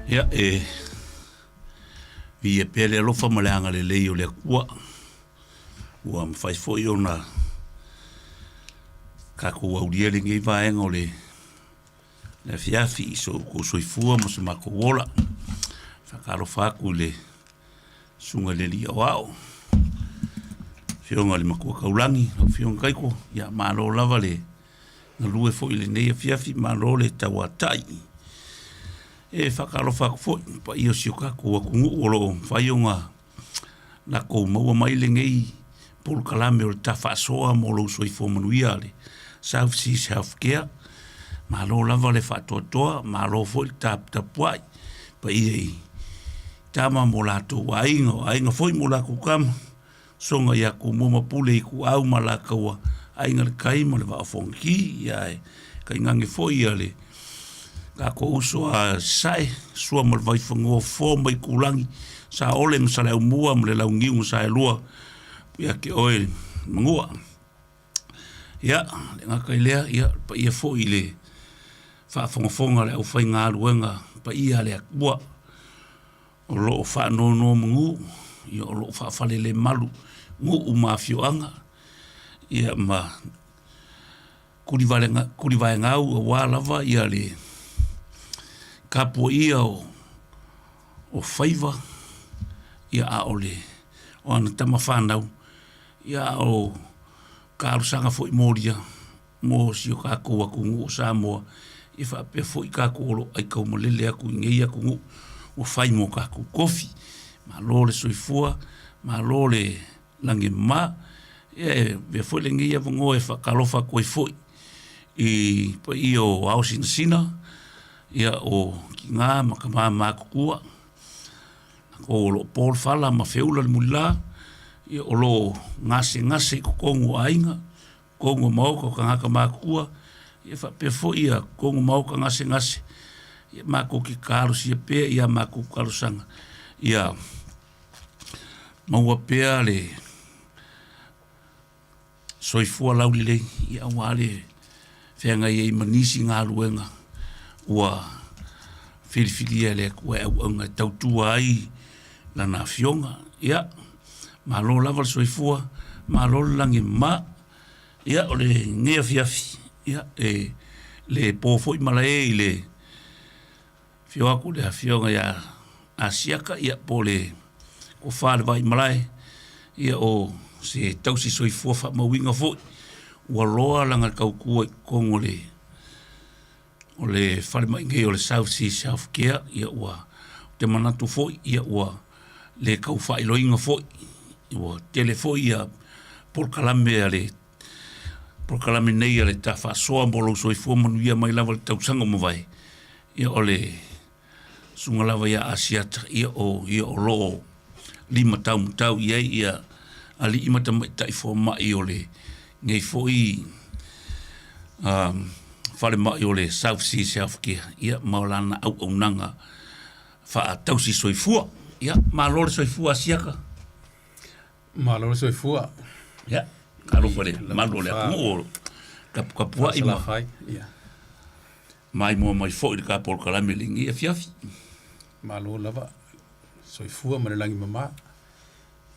Ia, e viia pea le alofa ma le agalelei o le Atua, ua mafai foi ona tatou aulia lenei vaega o le afiafi i so outou soifua ma so matou ola. Faatalofa atu i le Susuga i le Alii Aoao, Afioga i le Matua Taulagi, lau Afioga Taito, ia malo lava le galue foi i lenei afiafi, malo le tauatai. E faatalofa atu foi i le paia o si o tatou atunuu o lo o mafai ona latou maua mai lenei polokalame o le ta faasoa mo lou soifua manuia a le South Seas Healthcare. Malo lava le faatoatoa, malo foi le taputapuai, paia i tama ma o latou aiga, o aiga foi ma o latou tama, soga ia Tumua ma Pule, Ituau ma Alataua, Aiga i le Tai ma le Vaa o Fonoti, ia ae tainane foi ia le tatou uso a Sasae, Sua ma le Vaifanua, Fofo ma Aitulagi, Saole ma Saleaaumua ma le Launiu na Saelua, ia te oe le Manua. Ia, le gata i lea, ia, le paia foi i le faafogafoga a le aufaigaluega paia a le Atua o lo o faanonomanu, ia o lo o faafalelemalu nuu ma afioaga, ia ma tulivaegau aua lava ia le tapuaia o faiva, ia a o le o ana tama fanau, ia a o talosaga foi molia mo si o tatou atunuu o Samoa, ia faapea foi tatou o lo o aitaumalele atu i nei atunuu ua fai mo tatou tofi. Malo le soifua, malo le lagi e mama. Ia e avea foi lenei avanoa e faatalofa atu ai foi i paia o ao sinasina, ia o tina ma tama matutua, o lo o po le fala ma feula le mulila, ia o lo o gasegase i totonu o aiga, totonu o maota o tagata matutua, ia faapea foi ia totonu o maota gasegase, ia matou te talosia pea ia matou talosaga ia maua pea le soifua laulelei ia aua le feagai ai ma nisi galuega ua filifilia e le Atua e auauna e tautua ai Lana Afioga. Ia, malo lava le soifua, malo le lagi e mama. Ia, o lenei afiafi, ia, e le po foi malae i le afio atu i le Afioga ia Asiata, ia, po o le Tofa i le Vaimalae, ia o se tausi soifua faamauina foi ua loa lana tautua i totonu o le falemai nei o le South Seas Healthcare, ia ua, ou te manatu foi, ia ua le tau faailoaina foi, ua tele foi ia polokalame a le polokalame nei a le ta faasoa mo lou soifua manuia mai lava i le tausaga ua mavae, ia o le susuga lava ia Asiata, ia o ia o lo o limataumatau i ai ia alii ma tamaitai fomai o lenei foi falemai o le South Seas Healthcare, ia ma lana auaunaga faatausi soifua. Ia, malo le soifua Asiata. Malo le soifua. Ia, talofa i le malu o le atunuu o taputapuai ma maimoa mai foi i le ta polokalame i lenei afiafi. Malo lava soifua ma le lagi mama.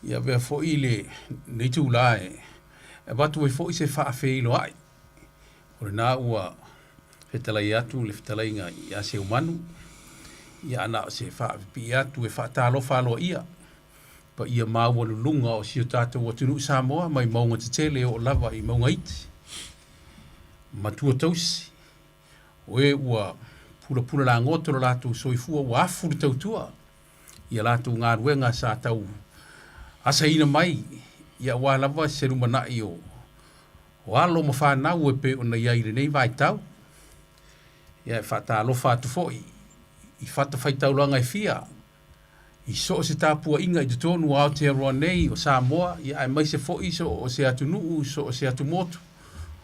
Ia avea foi lenei itula e avatu ai foi se faafeiloai o lena ua fetalai atu le fetalaiga ia Seumanu, ia a na o se faapipii atu e faatalofa aloaia paia maualuluga o si o tatou atunuu Samoa mai mauga tetele e oo lava i mauga iti, matua tausi, o e ua pulapula lagoto lo latou soifua ua afu le tautua i a latou galuega sa tau asaina mai ia aua lava se lumanai o alo ma fanau e pei ona i ai i lenei vaitau. Ia e faatalofa atu foi i fatafaitaulaga e fia i so o se tapuaiga i totonu o Aotearoa nei o Samoa, ia aemaise foi so o se atunuu, so o se atumotu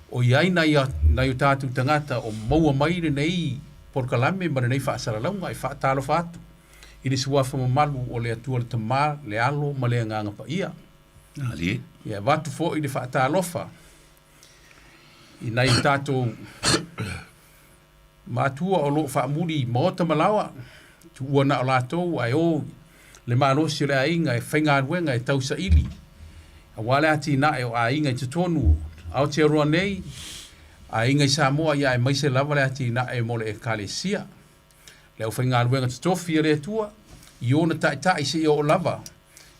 o i ai nai nai o tatou tagata o maua mai lenei polokalame ma lenei faasalalauga e faatalofa atu i le suafa mamalu o le Atua le Tama, le Alo ma le Agaga Paia. Alie. Ia avatu foi le faatalofa i nai o tatou matua o lo o faamuli i maota ma laoa. Tuua na o latou ae o le malosi o le aiga e faigaluega e tausaili aua le atinae o aiga i totonu o Aotearoa nei, aiga i Samoa ia aemaise lava le atinae mo le Ekalesia. Le aufaigaluega totofi a le Atua i ona taitai seia oo lava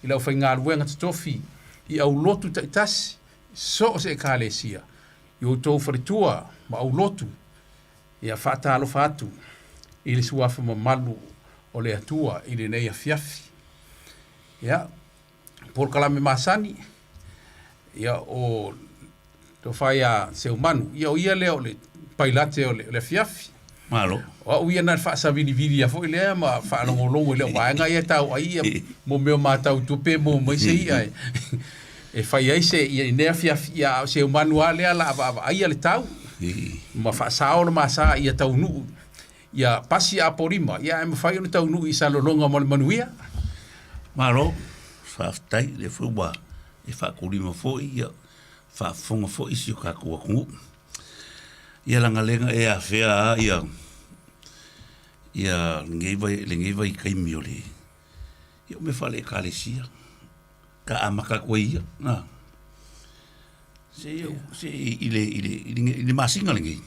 i le aufaigaluega totofi i aulotu taitasi so o se Ekalesia, i outou faletua ma aulotu, ia faatalofa atu i le suafa mamalu o le Atua i lenei afiafi. Ia, polokalame masani, ia o tofa ia Seumanu, ia o ia lea o le pailate o le afiafi. Malo. O au ia na faasavilivili a foi lea ma faalogologo i lea vaega ia tau ai ia mo mea matau tupe mo mai se ia e fai ai se ia i nea afiafi ia a o Seumanu a lea la avaavaai le tau ma faasao le masa ia taunuu ia pasi Apolima ia ae mafai ona taunuu i Salelologa ma le manuia. Malo, faafetai lea foi ua e faakulima foi ia faafofoga foi si o tatou atunuu. Ia lagalega e afea a ia ia lenei vai lenei vaitaimi o le ia o mea faale-Ekalesia ka amata atu ai ia, a. Se se i le i le i le masina lenei,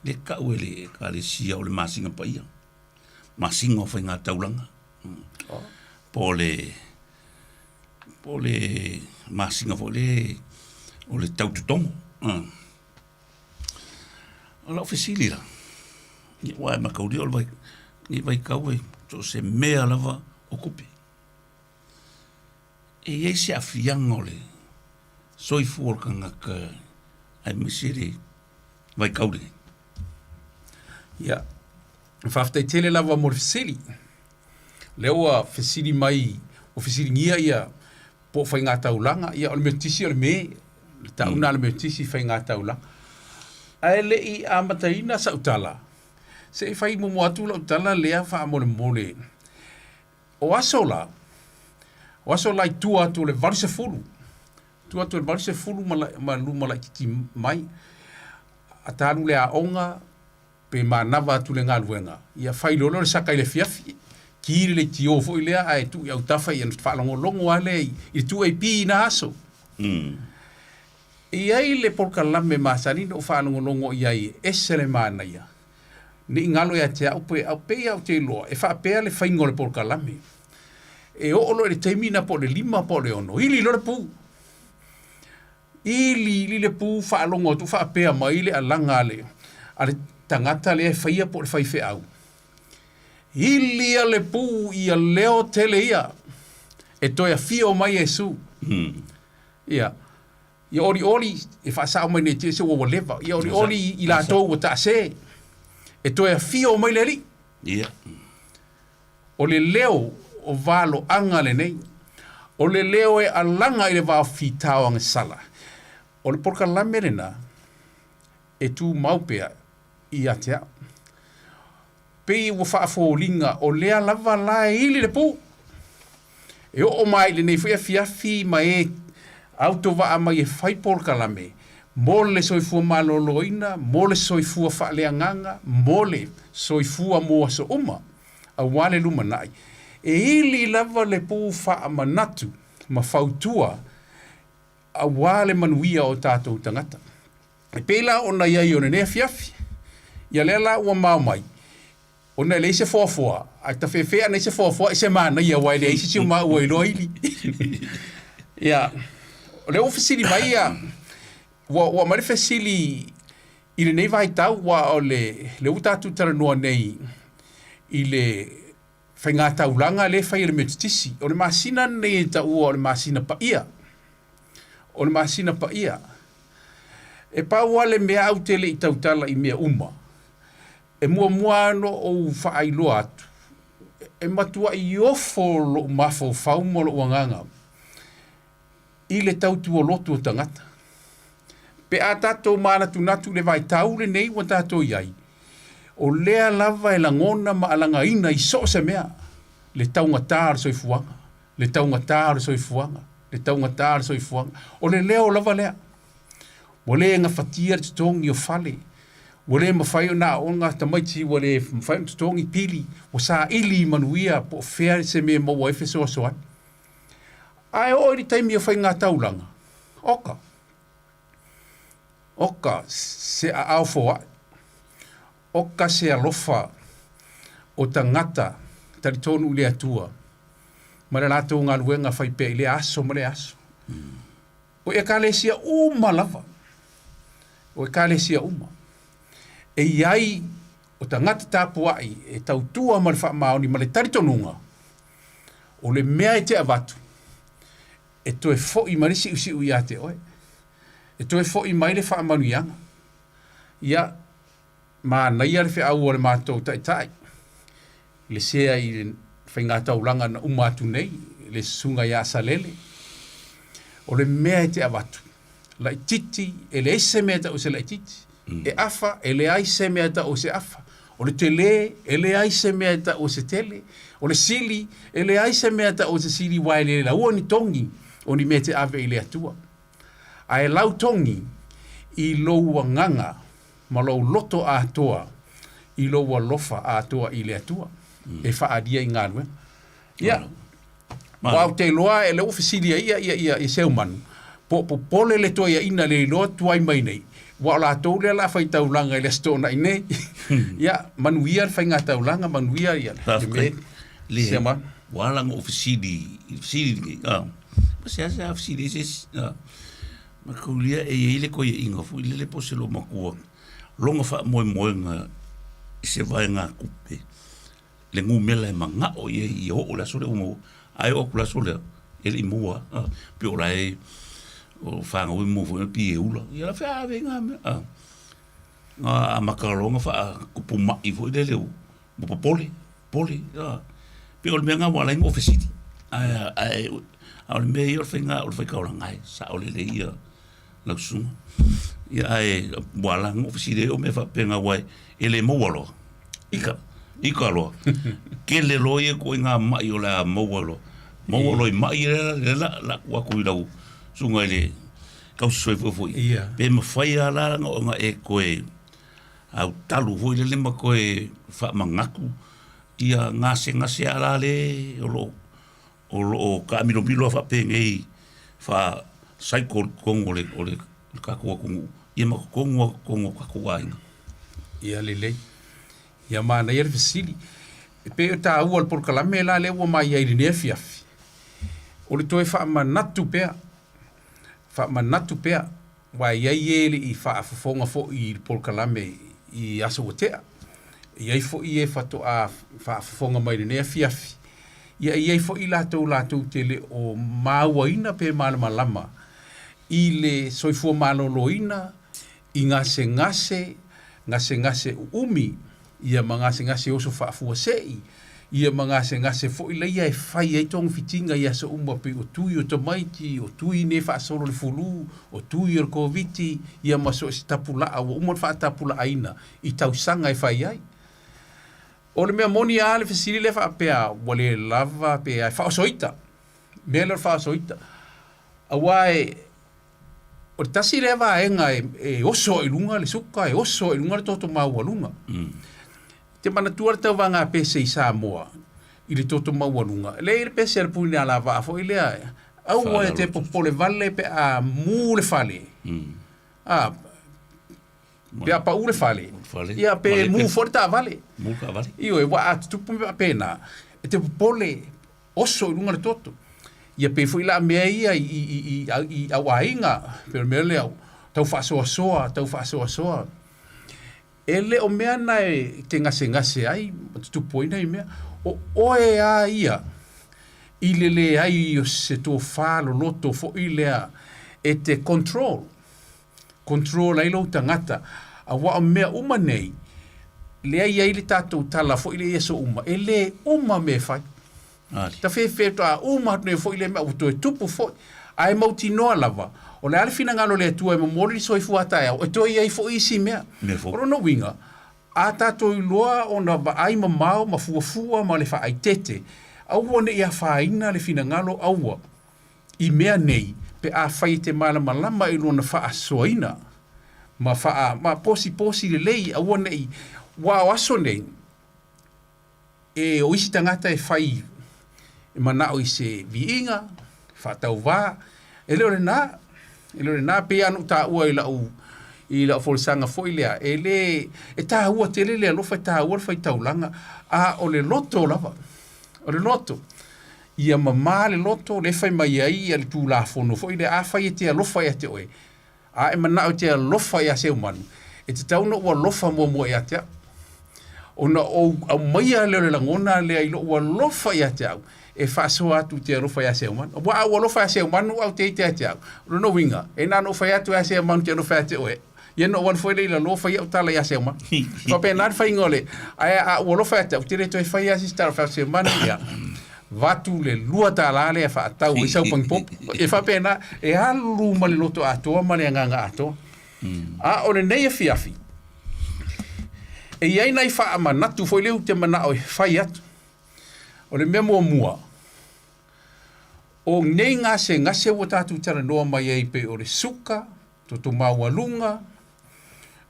le tau e le Ekalesia o le masina paia, masina o faigataulaga. Po o le po o le masina foi le o le tautotogo. O lau fesili la, ia aua e mataulia o le vai, lenei vaitau e so o se mea lava o tupe. E i ai se aafiaga o le soifua o le tagata aemaise le vaitau lenei? Ia, faafetai tele lava mo le fesili. Lea ua fesili mai, ua fesiligia ia po o faigataulaga, ia o le Metotisi o le me, le tau lena a le Metotisi faigataulaga. Ae le i amataina sau tala, se i fai muamua atu lau tala lea faamolemole. O aso la, o aso la i tua atu o le 80, tua atu o le 80 ma, ma luma laitiiti mai, a ta alu i le aoga, pe manava atu le galuega, ia fai loa lea o le saka i le afiafi, ki le leitio foi lea ae tuu i autafa ia ona faalogologo lava lea i le 2AP i na aso. E i ai le polokalame masani na ou faalogologo i ai e ese le manaia, ne i galo ia te au pe pei lava ou te iloa e faapea le faiga o le polokalame. E oo loa i le taimi lena po o le 5 po o le 6, ili loa le pu. Iliili le pu faalogo atu faapea mai le alaga a le, a le tagata lea e faia po o le faifeau. Ili a le pu ia leo tele ia e toe afio mai Iesu. Ia, ia olioli e faasao mai nei te se ua ua leva. Ia olioli i latou ua taase e toe afio mai le Alii. Ia. O le leo o valoaga lenei. O le leo e alaga i le vaofitao agasala. O le polokalame lena e tumau pea ia te au. Pei ua faafoliga o lea lava la e ili le pu. E oo mai i lenei foi afiafi ma e autovaa mai e fai polokalame mo le soifua maloloina, mo le soifua faaleagaga, mo le soifua mo aso uma. aua le lumanai, e ili lava le pu faamanatu ma fautua aua le manuia o tatou tagata. E pei la ona i ai o lenei afiafi, ia lea la ua mao mai, ona e leai se foafoa, ae tafefe ana i se foafoa e se manaia aua e leai se isi o maua e iloa ili. Ia, o lea ua fesili mai ia, ua aumai le fesili i lenei vaitau, aua o le lea ua tatou talanoa nei i le faigataulaga lea e fai e le Metotisi. O le masina lenei e taua o le masina paia. O le masina paia. E pau lava le mea ae ou te le i tautala i mea uma, e muamua lava ona ou faailoa atu, e matuai ofo lou mafaufau ma lou agaga i le tautua lotu o tagata. Pe a tatou manatunatu i le vaitau lenei ua tatou i ai, o lea lava e lagona ma alagaina i so o se mea le taugata o le soifuaga, le taugata o le soifuaga, le taugata o le soifuaga. O le leo lava lea. Ua le gafatia le totogi o fale. Ua le mafai ona aoga tamaiti, ua le mafai ona totogi pili, ua saili manuia po o fea se mea e maua ai fesoasoani. Ae oo i le taimi o faiga taulaga, oka, oka se aao foai, oka se alofa o tagata talitonu i le Atua ma le latou galuega fai pea i lea aso ma lea aso. O Ekalesia uma lava, o Ekalesia uma, e i ai o tagata tapuai e tautua ma le faamaoni ma le talitonuga, o le mea e te avatu, e toe foi mai le siusiu ia te oe, e toe foi mai le faamanuiaga. Ia, manaia le feau a le matou taitai, le sea i le faigataulaga na uma atu nei, le susuga ia Salele, o le mea e te avatu, laitiiti, e leai se mea e tau o se laitiiti. E afa, e leai se mea e tau o se afa. O le tele, e leai se mea e tau o se tele. O le sili, e leai se mea e tau o se sili aua e le laua ni togi o ni mea e te ave i le Atua. Ae lau togi i lou agaga ma lou loto atoa i lou alofa atoa i le Atua e faaalia i galuega. Ia, aua ou te iloa e lea ua fesili ai ia, ia, ia, ia Seumanu, po o popole le toeaina le iloa tuai mai nei, aua o latou lea o le a fai taulaga i le Aso Toonai nei. Ia, manuia le faigataulaga, manuia ia le Faafetai. mea. Le, Seumanu. ua ala ona ou fesili i le fesili lenei, a, ma seasea fesili ai se isi, a. Makulia e i ai le koiaʻiga foi lele po o se loomatua lona faamoemoega i se vaegatupe le numera e manao i ai ia oo i le aso lea ua maua. Ae oo atu i le aso lea, e le i maua lava. Pei o la e o fanau e maua foi pei e ula. Ia la fea ave ai na mea. Na amata loa ona faatupu mai foi lele ua popole, popole. Pei o le mea lena ua ala ai ona ou fesili. Ae ae a o le mea ia o le faiga o le faitaulaga e sao lelei ia lau susuga. Ia ae ua ala ona ou fesili ai o mea faapena aua e le maua loa. Ika, ika loa. Tele loa ia ituaiga mai o le a maua loa. Maua loa i mai lea lea la la tuu atu i lau susuga i le tausisoifua foi. Ia. Pe mafai lava la ona e toe autalu foi lele ma toe faamanatu ia gasegase a la le o lo o lo o taamilomilo lava faapenei faa-cycle i totonu o le o le tatou atunuu ia ma totonu lava o totonu o tatou aiga. Ia lelei. Ia manaia le fesili. E pei o taua o le polokalame la lea ua mai ai i lenei afiafi, o le toe faamanatu pea, faamanatu pea, aua e i ai e le i faafofoga foi i le polokalame i aso ua tea, e i ai foi e faatoa faafofoga mai i lenei afiafi, ia e i ai foi latou latou te le o mauaina pe malamalama i le soifua maloloina i gasegase, gasegase uumi, ia ma gasegase oso faafuasei, ia ma gasegase foi laia e fai ai togafitiga i aso uma pei o tui o tamaiti, o tui nei faasolo i le fulu, o tui o le Koviti, ia ma so o se tapulaa ua uma ona faatapulaaina i tausaga e fai ai. O le mea moni lava le fesili lea faapea ua le lava pe a e faaosoita, mea lea o le faaosoita. Aua e O le tasi lea vaega e, e oso ai i luga le suka, e oso ai i luga le toto maualuga. Te manatua le tauvaga pese i Samoa i le toto maualuga, lea e i ai le pese a le Punialavaa foi lea, aua e te popole vale pe a mu le fale. A, pe a pau le fale, ia pe mu foi le taavale. Mu le taavale. Ioe, aua a tutupu mea faapena, e te popole oso i luga le toto. Ia pei foi la mea ia i, i, i, i, i au aiga, pei o le mea lea, tau faasoasoa, tau faasoasoa. E le o mea na e te gasegase ai ma tutupu ai nai mea. O oe a ia i le leai o se tofa loloto foi lea e te control control ai lou tagata. Aua o mea uma nei, lea e i ai le tatou tala foi lea i aso uma, e le uma mea e fai. Tafefe faatoa uma atu nei foi lea mea ua toe tupu foi. Ae mautinoa lava, o le a le finagalo o le Atua e momoli le soifua a taeao, e toe i ai foi isi mea. O lona uiga, a tatou iloa ona vaai mamao ma fuafua ma le faaeteete, aua ne i afaina le finagalo, aua. I mea nei, pe afai e te malamalama i lona faasoaina ma faa ma posiposi lelei aua nei ua o aso nei e o isi tagata e fai e manao i se viiga faatauvā e le o lenā e le o lenā pei lava ona ou taua i lau i lau folasaga foi lea e lē e taua tele le alofa e taua le faitaulaga a o le loto lava o le loto ia mamā le loto lea e fai mai ai ia le tulafono foi lea afai e te alofa ia te oe A e manao e te alofa iā Seumanu, e tatau ona ou alofa muamua ia te au. Ona ou aumaia lea o le lagona lea i lou alofa ia te au, e faasoa atu te alofa iā Seumanu. Aua a ou alofa iā Seumanu ae ou te ita ia te au, o lona uiga, e na ona ou fai atu ia Seumanu te alofa ia te oe, ia ona ou alu foi lea i lalo fai au tala iā Seumanu. E faapena le faiga o le, ae a ou alofa ia te au, ou te le toe faia lava se isi tala fai atu Seumanu, ia, vatu le $2 lea e faatau ai sau pagipopo. E faapena, e alu ma le loto atoa ma le agaga atoa. A o lenei afiafi, e i ai nai faamanatu foi lea ou te manao e fai atu. O le mea muamua, o nei gasegase ua tatou talanoa mai ai pei o le suka, toto maualuga,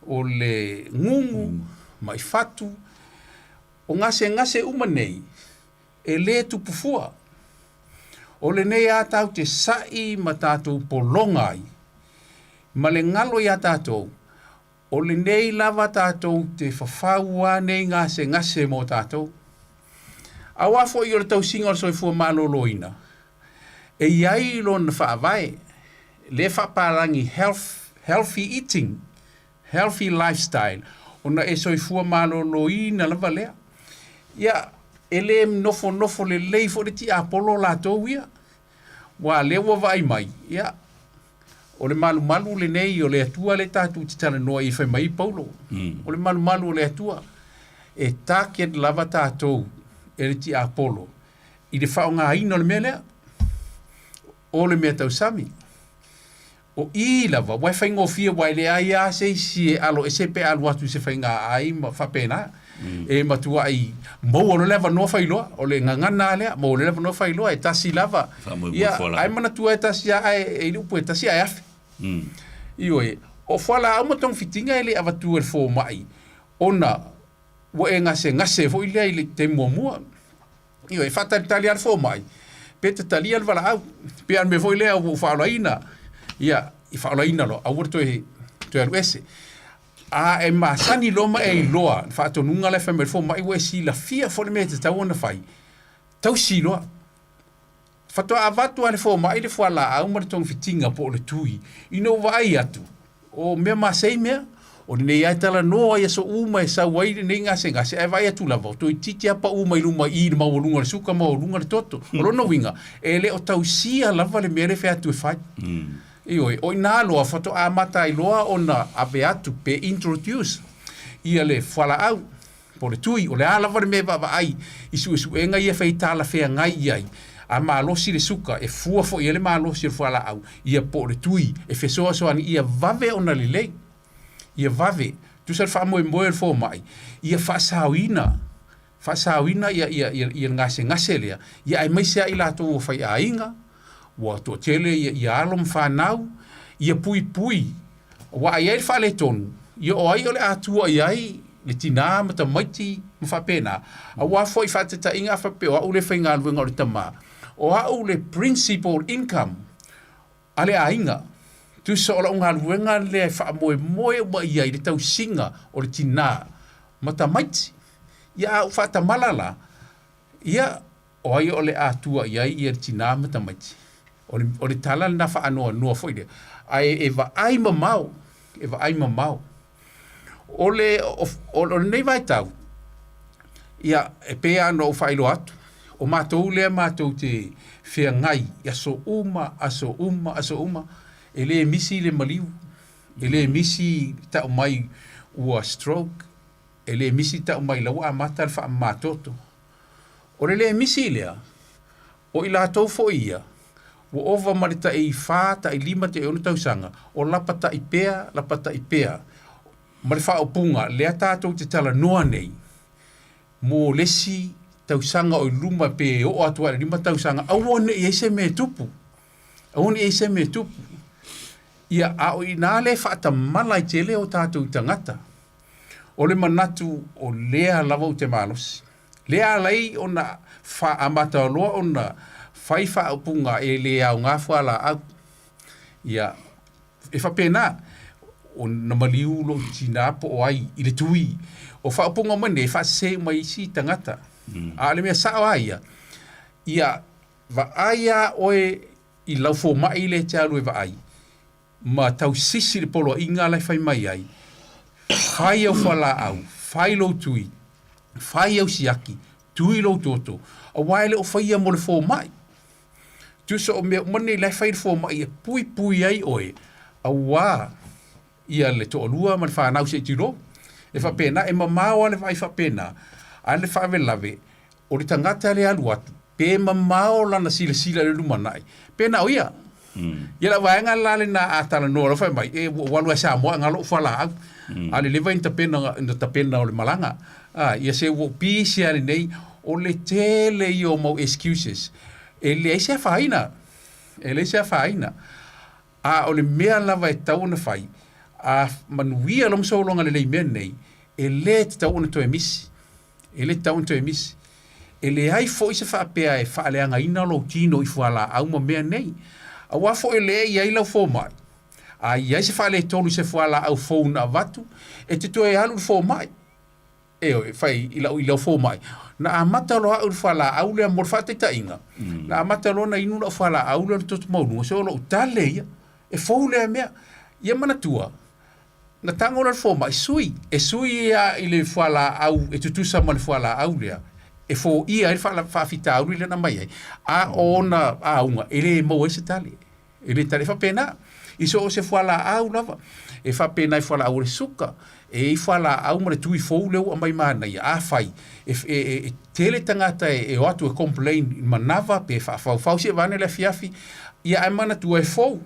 o le gugu, mai fatu, O gasegase uma nei, e lē tupu fua. O lenei a tatou te saʻi ma tatou pologa ai, ma le galo iā tatou, o lenei lava tatou te fafau a nei gasegase mo tatou. Auā foi o le tausiga o le soifua maloloina, e i ai lona faavae, lē faapalagi health, healthy eating, Healthy lifestyle, ona e soifua maloloina lava lea. Ia, e le nofonofo lelei foi le tiapolo latou ia, aua lea ua vaai mai, ia, o le malumalu lenei o le Atua lea tatou te talanoa ai fai mai Paulo. O le malumalu o le Atua, e target lava tatou e le tiapolo i le faaaogaina o le mea lea, o le mea tausami. O i lava, ua e faigofie aua e leai lava se isi e alo ese pe alu atu i se faiga-ai ma faapena. E matuai maua loa le avanoa fai loa, o le gagana lava lea, maua loa le avanoa fai loa, e tasi lava. Ia, ae manatua e tasi lava ae e i le upu e tasi ae afe. Ioe, o fualaau ma togafitiga e le avatua e le fomai ona ua e gasegase foi lea i le taimi muamua. Ioe, e faatalitali lava le fomai, pe te talia le valaau. Pei lava o le mea foi lea ua ou faaolaina, ia, i faaolaina loa, aua le toe, toe alu ese. A e masani loa ma e iloa le faatonuga la e fai mai le fomai ua e silafia foi le mea e tatau ona fai, tausi loa. Faatoa avatu lava e le fomai le fualaau ma le togafitiga po o le tui, ina ua vaai atu, o mea masei mea, o lenei lava e talanoa i aso uma e sau ai lenei gasegase, ae vaai atu lava, o toeitiiti lava pau mai luma i i le maualuga o le suka, maualuga le toto. O lona uiga, e le o tausia lava le mea lea e fai atu e fai. Ioe, o i ina loa faatoa amata ai loa ona ave atu pe introduce ia le fualaau po o le tui, o le a lava le mea e vaavaai i suesuega ia e fai talafeagai i ai, a malosi le suka, e fua foi i ai le malosi o le fualaau, ia po o le tui e fesoasoani ia vave ona lelei, ia vave, tusa le faamoemoe o le fomai, ia faasaoina, faasaoina ia, ia, ia, ia le gasegase lea, ia aemaise lava i latou ua faiaiga, ua toatele ia, ia alo ma fanau, ia puipui Aua a i ai le faaletonu, ia o ai o le a tua i ai le tinā ma tamaiti ma faapena. Aua foi faataitaiga a faapea o au le faigaluega o le tamā, o au le principal income a le aiga. Tusa o lau galuega lea e faamoemoe uma i ai le tausiga o le tinā ma tamaiti. Ia a ou faatamala la, ia O ai o le a tua i ai ia le tinā ma tamaiti? O le, o le tala lena faanoanoa foi lea. Ae e vaai mamao, e vaai mamao. O le, o, o, o lenei vaitau, ia, e pei lava ona ou faailoa atu, o matou lea matou te feagai i aso uma, aso uma, aso uma, e le misi le maliu, e le misi tau mai ua stroke, e le misi tau mai la ua amata le faamamatoto. O le le misi lea, o i latou foi ia, ua ova ma le tai fa, tai lima, tai ono tausaga, o lapatai pea, lapatai pea, ma le faaupuga lea tatou te talanoa nei, mo le isi tausaga o i luma pe oo atu lava i le 5 tausaga, aua ne i i ai se mea e tupu, aua ne i i ai se mea e tupu. Ia, a o i inā lea e faatamala ai tele o tatou tagata, o le manatu o lea lava ou te malosi. Lea ala ai ona amata loa ona fai faaupuga e le aoga fualaau. Ia, e faapena, na maliu lou tinā po o ai i le tui. O faaupuga uma nei e faasese uma e isi tagata. A o le mea sao lava ia, ia vaai lava oe i lau fomai lea e te alu e vaai, ma tausisi i le poloaiga la e fai mai ai, fai au fualaau, fai lou tui, fai au siaki, tui lou toto, aua e le o faia mo le fomai. Tusa o mea uma nei la e fai e le fomai e puipui ai oe, aua ia le toalua ma le fanau se i tulou. E faapena, e mamao lava le vaai faapena, a o le faalavelave, o le tagata lea e alu atu, pe mamao lana silasila i le lumanai, pe na o ia. Ia lau vaega la lena a talanoa loa fai mai, e ua ou alu lava i Samoa ae galo ou fualaau. A o le leva ina tapena, ina tapena o le malaga. A, ia se ua ou pisi lava lenei, o le tele ia o mau excuses. E leai se afaina, e leai se afaina. A o le mea lava e tatau ona fai, a manuia lou sologa lelei i mea nei, e le tatau ona toe misi. E le tatau ona toe misi. E leai foi se faapea e faaleagaina lou tino i fualaau ma mea nei. Aua foi o lea e i ai lau fomai, a i ai se faaletonu i se fualaau fou na avatu, e te toe alu i le fomai. Ioe, fai i lau, i lau fomai. Na amata loa au i le fualaau lea mo le faataitaiga, na amata loa ona inu lau fualaau lea o le toto maualuga, se o lou tale ia, e fou lea mea. Ia manatua, Na tago loa le fomai, sui, e sui ia i le fualaau e tutusa ma le fualaau lea e foia ai le faafitauli lea na aumai ai, a o ona auga e le maua ai se tali. E le tali. E faapena, i so o se fualaau lava, e faapena i fualaau o le suka, e i ai fualaau ma le tui fou lea ua aumai manaia, afai e, e, e tele tagata e, e o atu e complain i manava pe faafaufau se i vaeane le afiafi, ia ae manatua e fou.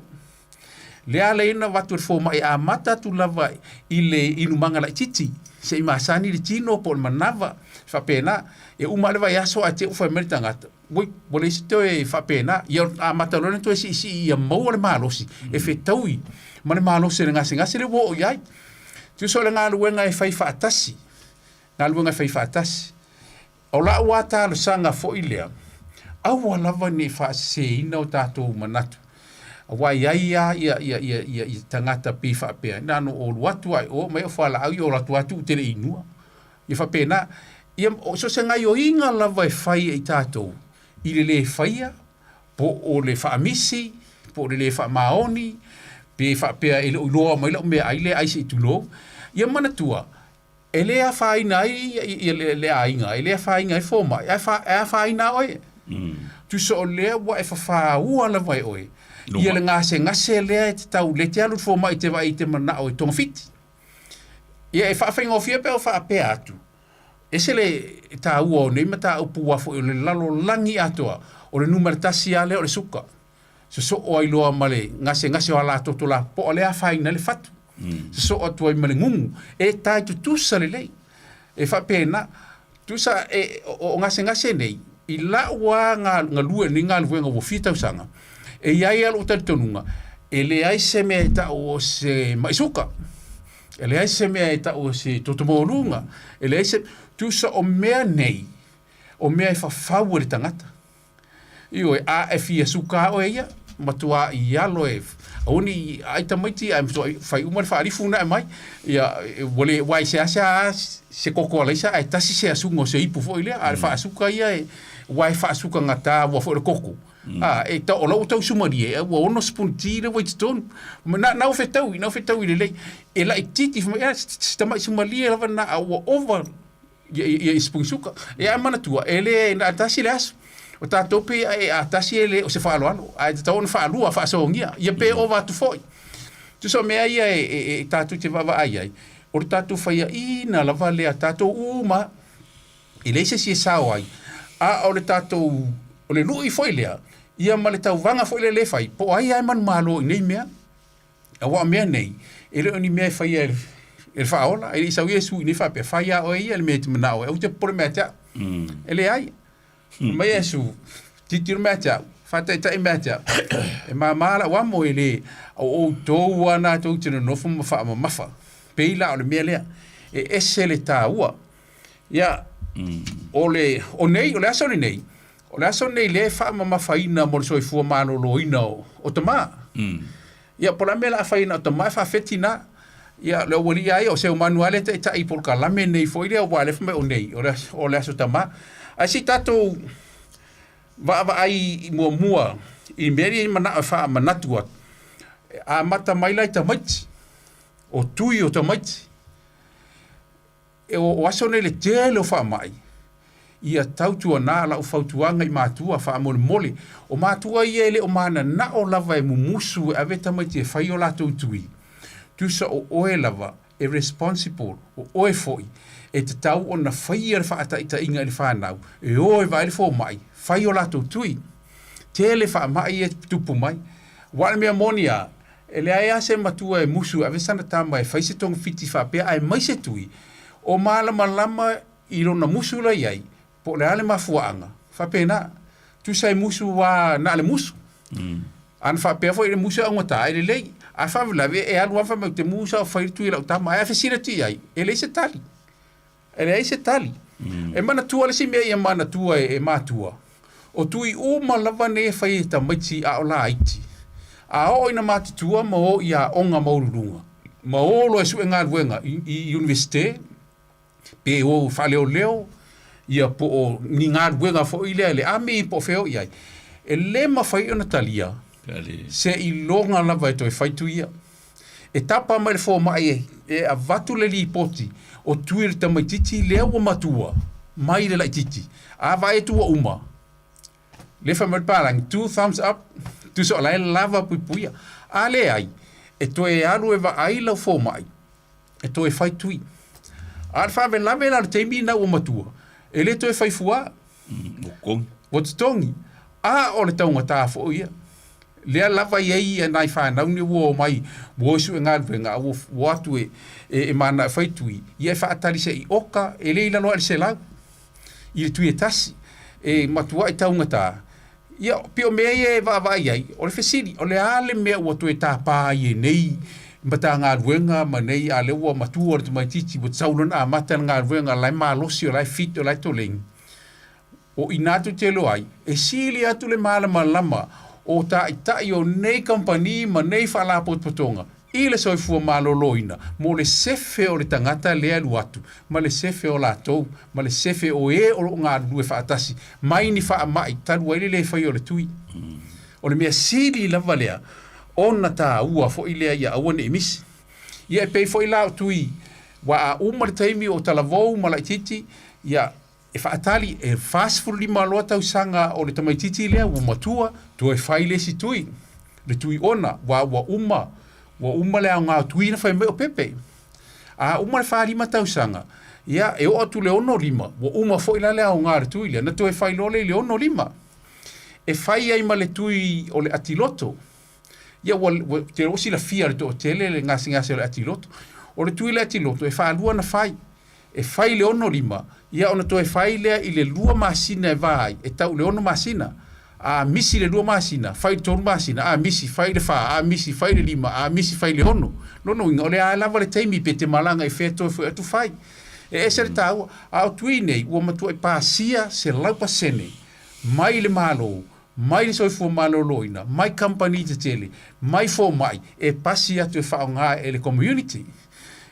Lea ala ai ona avatu e le fomai e amata atu lava i le inumaga laitiiti se i masani le tino po o le manava faapena. E uma lava le vaiaso ae te i ua fai mai le tagata, oi, ua leai se toe faapena. Ia amata loa ona toe siisii ia maua le malosi e fetaui ma le malosi o le gasegase lea ua oo i ai. Tusa o le galuega e fai faatasi, galuega e fai faatasi. O lau lava talosaga foi lea, aua lava ne i faaseseina o tatou manatu, aua e i ai lava ia, ia, ia, ia, ia tagata pei faapea, na ona ou alu atu lava i o, aumai au fualaau ia ou alu atu lava tuu ou te le i inua. Ia faapena. Ia, so o se gaioiga lava e fai e i tatou i le lē faia, po o le faamisi, po o le lē faamaoni, pe faapea e le o iloa mai lau meaai lea e ai se i tulou, ia manatua, E le afaina ai le aiga, e le afaina ai fomai, ae afaina lava oe. Tusa o lea ua e fafaua lava e oe ia le gasegase lea e te tau, lea e te alu i le fomai e te vaai e te manao e togafiti. Ia e faafaigofie pe a ou faapea atu, ese le taua o nei mataupu aua foi o le lalolagi atoa, o le numera tasi lava lea o le suka. Sosoo ai loa ma le gasegase o alatoto lapopoa lea afaina ai le fatu. Sosoo atu ai ma le gugu. E tai tutusa lelei. E faapena, tusa e, o, o gasegase nei, i lau lava galue i lenei galuega ua fia tausaga, e i ai lava lou talitonuga, e leai se mea e tau o se mai suka, e leai se mea e tau o se toto maualuga, e leai se, tusa o mea nei, o mea e fafau e le tagata. Ioe, a e fia suka oe ia, matua i alo e aua ne i ai tamaiti ae matua fai uma le faalifu na e mai. Ia, ua le, aua e seasea lava se koko alaisa ae tasi se asuga o se ipu foi lea, a o le faasuka ia e, aua e faasukagata aua foi o le koko. A, e tau, o la ua tau sumalie, ua ono sipuni ti lea ua i totonu. Na, na ua fetaui, na ua fetaui lelei. E laitiiti, fai mai, a, si tamai sumalie lava lena, a ua ova ia, ia, ia sipuni suka. E ae manatua, e le na tasi le aso. O tatou pei e a tasi e le o se faaaloalo, ae tatau ona faalua, faasoagia, ia pe ova atu foi. Tusa o mea ia e, e, e tatou te vaavaai ai, o le tatou faiaina lava lea, tatou uma, e leai se isi e sao ai, a o le tatou, o le lui foi lea, ia ma le tauvaga foi lea le fai, po o ai lava e manumalo i nei mea. Aua o mea nei, e le o ni mea e faia e le faaola, e le i sau Iesu i inei faapea, fai lava oe ia le mea e te manao ai, aua te popole mai ia te au. E leai. Fai mai Iesu, tilotilo mai ia te au. Faataitai mea te au, e māmā lau amo e le o outou lava na tou te nonofo ma faamamafa. Pei la o le mea lea, e ese le tāua. Ia, o le, o nei, o le aso lenei, o le aso lenei lea e faamamafaina mo le soifua maloloina o, o tamā. Ia, po o le a le mea o le a fai na o tamā e faafeti na. Ia, le aualii lava ia, o Seumanu lava lea e taitai i polokalame nei foi lea, aua o lea e fai mai o nei, o le aso, o le aso tamā. Ae se i tatou vaavaai muamua i mea ia e manao e faamanatu atu, e amata mai la i tamaiti, o tui o tamaiti. E o aso nei le tele o faamai, ia tautuana lau fautuaga i matua faamolemole. O matua ia e le o mananao lava e mumusu e ave tamaiti e fai o latou tui. Tusa o oe lava e responsible, o oe foi e tatau ona faia le faataitaiga i le fanau e o e vaai le fomai, fai o latou tui. Tele faamai ia e tupu mai. Aua o le mea moni lava, e leai lava se matua e musu e ave sana tama e fai se togafiti faapea aemaise tui o malamalama i lona musu la i ai, po o le a le mafuaaga, faapena. Tusa e musu lava na o le musu. Ana faapea foi le musu e augata, e lelei. A faalavelave e alu lava fai mai ou te musu lava fai le tui a lau tama. Ae a fesili atu i ai, e leai se tali. E leai se tali. E manatua le isi mea ia manatua e matua, o tui uma lava nei e fai e tamaiti a o laiti. A oo ina matutua ma o i aoga maualuluga, ma o loa e sue galuega i Iunivesite, pe o faaleoleo, ia po o ni galuega foi lea i le army po o fea o i ai, e le mafai ona talia seiloga lava e toe fai tui ia. E tapa mai le fomai e, e avatu le lipoti o tui le tamaitiiti lea ua matua mai le laitiiti. A vaai atu ua uma, lea fai mai le palagi, two thumbs up, tusa o la e lava puipuia. A leai, e toe alu e vaai lau fomai, e toe fai tui. A o le faalavelave la o le taimi lena ua matua, e le toe fai fua. Ua totogi. Ua totogi. A o le taugata foi ia. Lea lava e i ai nai fanau nei ua omai, ua o e sue galuega, a ua o atu e, e, e mananao e fai tui, ia e faatali se i oka, e le i lalo ae le 100 i le tui e tasi. E matuai taugata. Ia, pei o mea ia e vaavaai ai, o le fesili, o le a le mea ua toe tapa ai e nei Matagaluega ma nei, a lea ua matua le tamaitiiti, ua tatau loa ona amata le galuega, o la e malosi, o la e fit, o la e toleni. O i ina tou te iloa ai, e sili atu le malamalama o taitai o nei kamupani ma nei faalapotopotoga i le soifua maloloina mo le sefe o le tagata lea e alu atu ma le sefe o latou ma le sefe o e o lo o galulue faatasi mai ni faamai talu ai le le faia o le tui. O le mea sili lava lea ona taua foi lea ia aua ne i misi. Ia e pei foi la o tui ua a uma le taimi o talavou ma laitiiti, ia e faatali e 45 loa tausaga o le tamaitiiti lea ua matua toe fai le isi tui, le tui ona, ua ua uma, ua uma le aoga o tui na fai mai o Pepe. A uma le 45 tausaga, ia e oo atu i le 65, ua uma foi la le aoga o le tui lea, na toe fai loa lea i le 65. E fai ai ma le tui o le atiloto. Ia ua, ua te iloa ua silafia e le toatele le gasegase o le atiloto. O le tui le atiloto e faalua na fai. E fai i le 65, ia ona toe fai lea i le lua masina e va ai, e tau i le ono masina. A misi le lua masina, fai i le tolu masina, a misi, fai i le fa, a misi, fai i le lima, a misi, fai i le ono. Lona uiga, o le a lava le taimi pe te malaga i fea toe foi atu fai. E ese le taua. A o tui nei, ua matuai pasia 100% mai le Malo, mai le soifua maloloina, mai kamupani tetele, mai fomai e pasi atu e faaaoga e le community.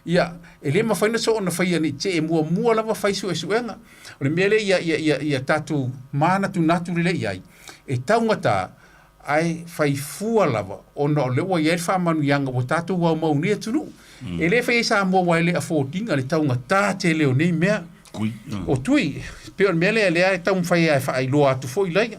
Ia, e le mafai ona soona faia nei te e muamua lava fai suesuega. O le mea lea ia, ia, ia, ia tatou manatunatu lelei i ai, e taugata ae fai fua lava ona o lea ua i ai le faamanuiaga ua tatou aumau nei atunuu. E le fai ai Samoa aua e le afford ina le taugata tele o nei mea. Tui. O tui, pei o le mea lea lea e taumafai ai e faailoa atu foi laia.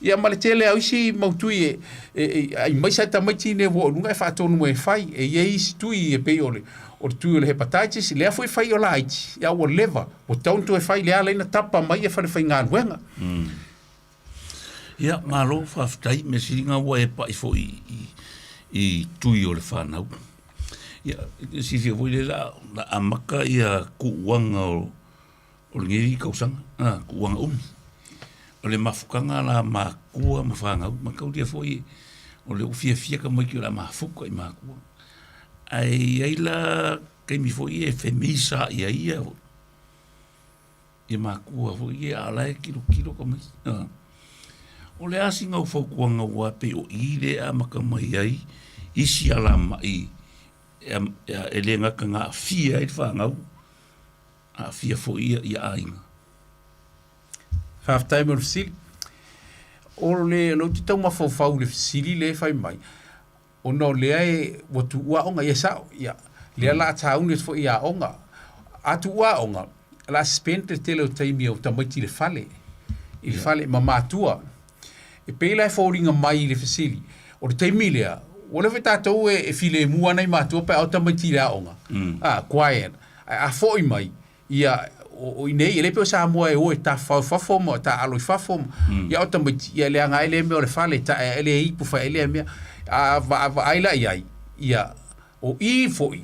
Ia ma le tele o isi mau tui e, e, e ai mai sa tamaiti nei ua oo i luga e faatonu mai e fai. E i ai isi tui e pei o le, o le tui o le hepatitis, lea foi e fai o laiti, ia ua leva, ua tatau ona toe fai, lea ala ai ona tapa mai e falefaigaluega. Ia, malo faafetai, mea sili na ua e pai foi i, i tui o le fanau. Ia, silafia foi lea la, la amata ia kuuaga o, o lenei tausaga, kuuaga umi. O le mafutaga la a makua ma fanau, mataulia foi o lea ua fiafia tamaiti o le a mafuta i makua. Ae i ai la taimi foi ia e femisa ai ia ia makua foi ia a o la e tilotilo tamaiti. O le a sina au fautuaga aua e pei o i lea e amata mai ai isi alamai e le gata na aafia ai le fanau, aafia foi ia aiga. Faafetai mo le fesili. O le o lea ou te tau mafaufau i le fesili lea e fai mai, ona o lea e ua tuua aoga, ia e sao, ia, lea o le a tauni atu foi i aoga. A tuua aoga, o le a spend le tele o taimi o tamaiti i le fale, i le fale ma matua. E pei la e foliga mai i le fesili, o le taimi lea, ua leva foi tatou e filemu lava nai matua pe a o tamaiti i le aoga, a, quiet. Ae a foi mai, Ia, o i inei, e le pei o Samoa e o e tafafao i fafo ma taaalo i fafo. Mm. Ia o tamaiti, ia leaga ai lea mea o le fale, tae ae lea ipu, fai ai lea mea. A vaavaai la i ai, ia, o i foi,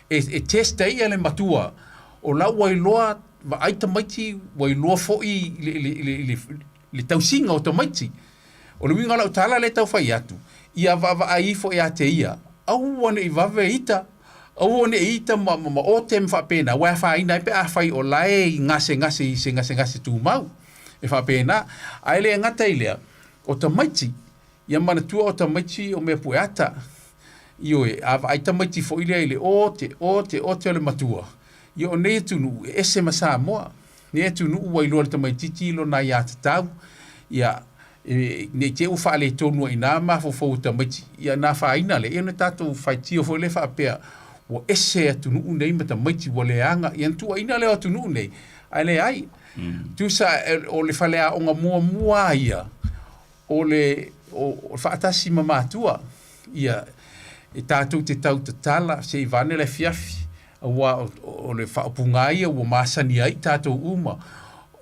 e, e test ai ia le matua, o la ua iloa vaai tamaiti, ua iloa foi le, le, le, le, le tausiga o tamaiti. O le uiga o lau tala lea e tau fai atu, ia vaavaai ifo ia te ia, aua ne i vave ita, aua ne i ita ma, ma, ma ote ma faapena, aua e afaina ai pe afai o la e i gasegase i se gasegase tumau, e faapena. Ae le gata i lea, o tamaiti, ia manatua o tamaiti o mea pueata. Ioe, a vaai tamaiti foi lea i le ote, ote, ote o le matua, ia o nei atunuu e ese ma Samoa. Nei atunuu ua iloa e le tamaitiiti lona aiatatau, ia, e, ne i te i ua faaletonu ai i ina mafaufau o tamaiti, ia ona afaina lea, ia ona tatou faitio foi lea faapea, ua ese atunuu nei ma tamaiti ua leaga, ia ona tuuaina lea o atunuu nei, ae leai. Tusa o le faleaoga muamua lava ia, o le o, o faatasi ma matua, ia, e tatou te tau tatala se i vaeane le afiafi, aua o, o le faaupuga ia ua masani ai tatou uma,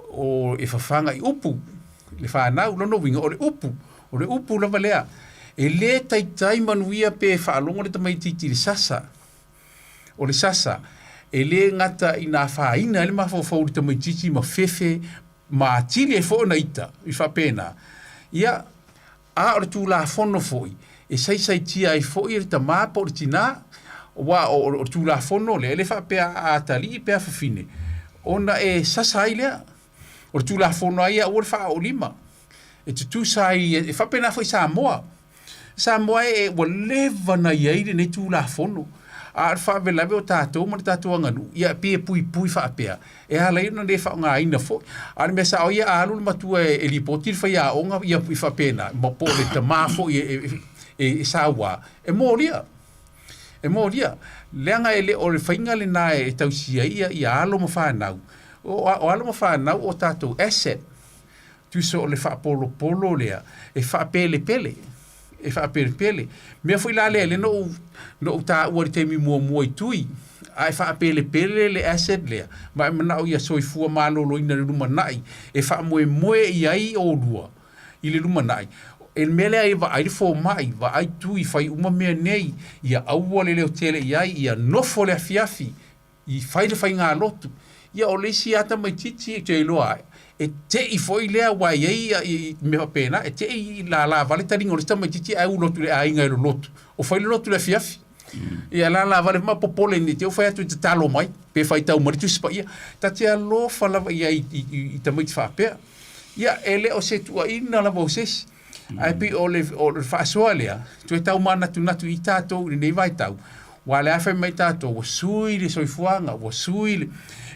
o e fafaga i upu le fanau, lona uiga o le upu, o le upu lava lea. E le taitai manuia pe faalogo le tamaitiiti i le sasa. O le sasa, e le gata ina afaina ai le mafaufau o le tamaitiiti ma fefe ma atili ai foi ona ita i faapena. Ia, a o le Tulafono foi, e saisaitia ai foi e le tamā po o le tinā, aua o le Tulafono lea, e le faapea a atalii pe a fafine, ona e sasa ai lea. O le Tulafono lava ia, aua le faaoolima, e tutusa ai, e faapena foi i Samoa. Samoa e ua leva ona i ai lenei Tulafono, a o le faalavelave o tatou ma le tatou aganuu, ia pei e puipui faapea, e ala ai ona le faaaogaina foi. A o le mea sao ia, a alu le matua e lipoti le faiaoga, ia faapena, ma po o le tama foi e saua, e molia, e molia. Leaga e le o le faiga lena e tausia ai ia alo ma fanau. O alo ma fanau o tatou asset. Tusa o le faapolopolo lea e faapelepele, e faapelepele. Mea foi la lea, lea na ou, na ou taua i le taimi muamua i Tui, a e faapelepele le asset lea, ma e manao ia soifua maloloina i le lumanai, e faamoemoe i ai oulua i le lumanai. E le mea lea e vaai le fomai, vaai Tui, fai uma mea nei, ia aua le leotele i ai, ia nofo le afiafi, i fai le faigalotu. Ia o le isi lava tamaitiiti ou te iloa ai, e te i foi lea aua e i ai mea faapena, e te i lala vale taliga o le isi tamaitiiti ae ulo atu i le aiga e lolotu. O fai le lotu i le afiafi. Ia lala vale ma popole ne i te i ua fai atu e tatalo mai pe faitau mai le Tusi Paia. Ta te alofa lava i ai i tamaiti faapea. Ia e le o se tuuaiga lava o se isi. Ae pei o le, o le faasoa lea, toe tau manatunatu i tatou i lenei vaitau, aua o lea fai mai tatou, ua sui le soifuaga, ua sui le...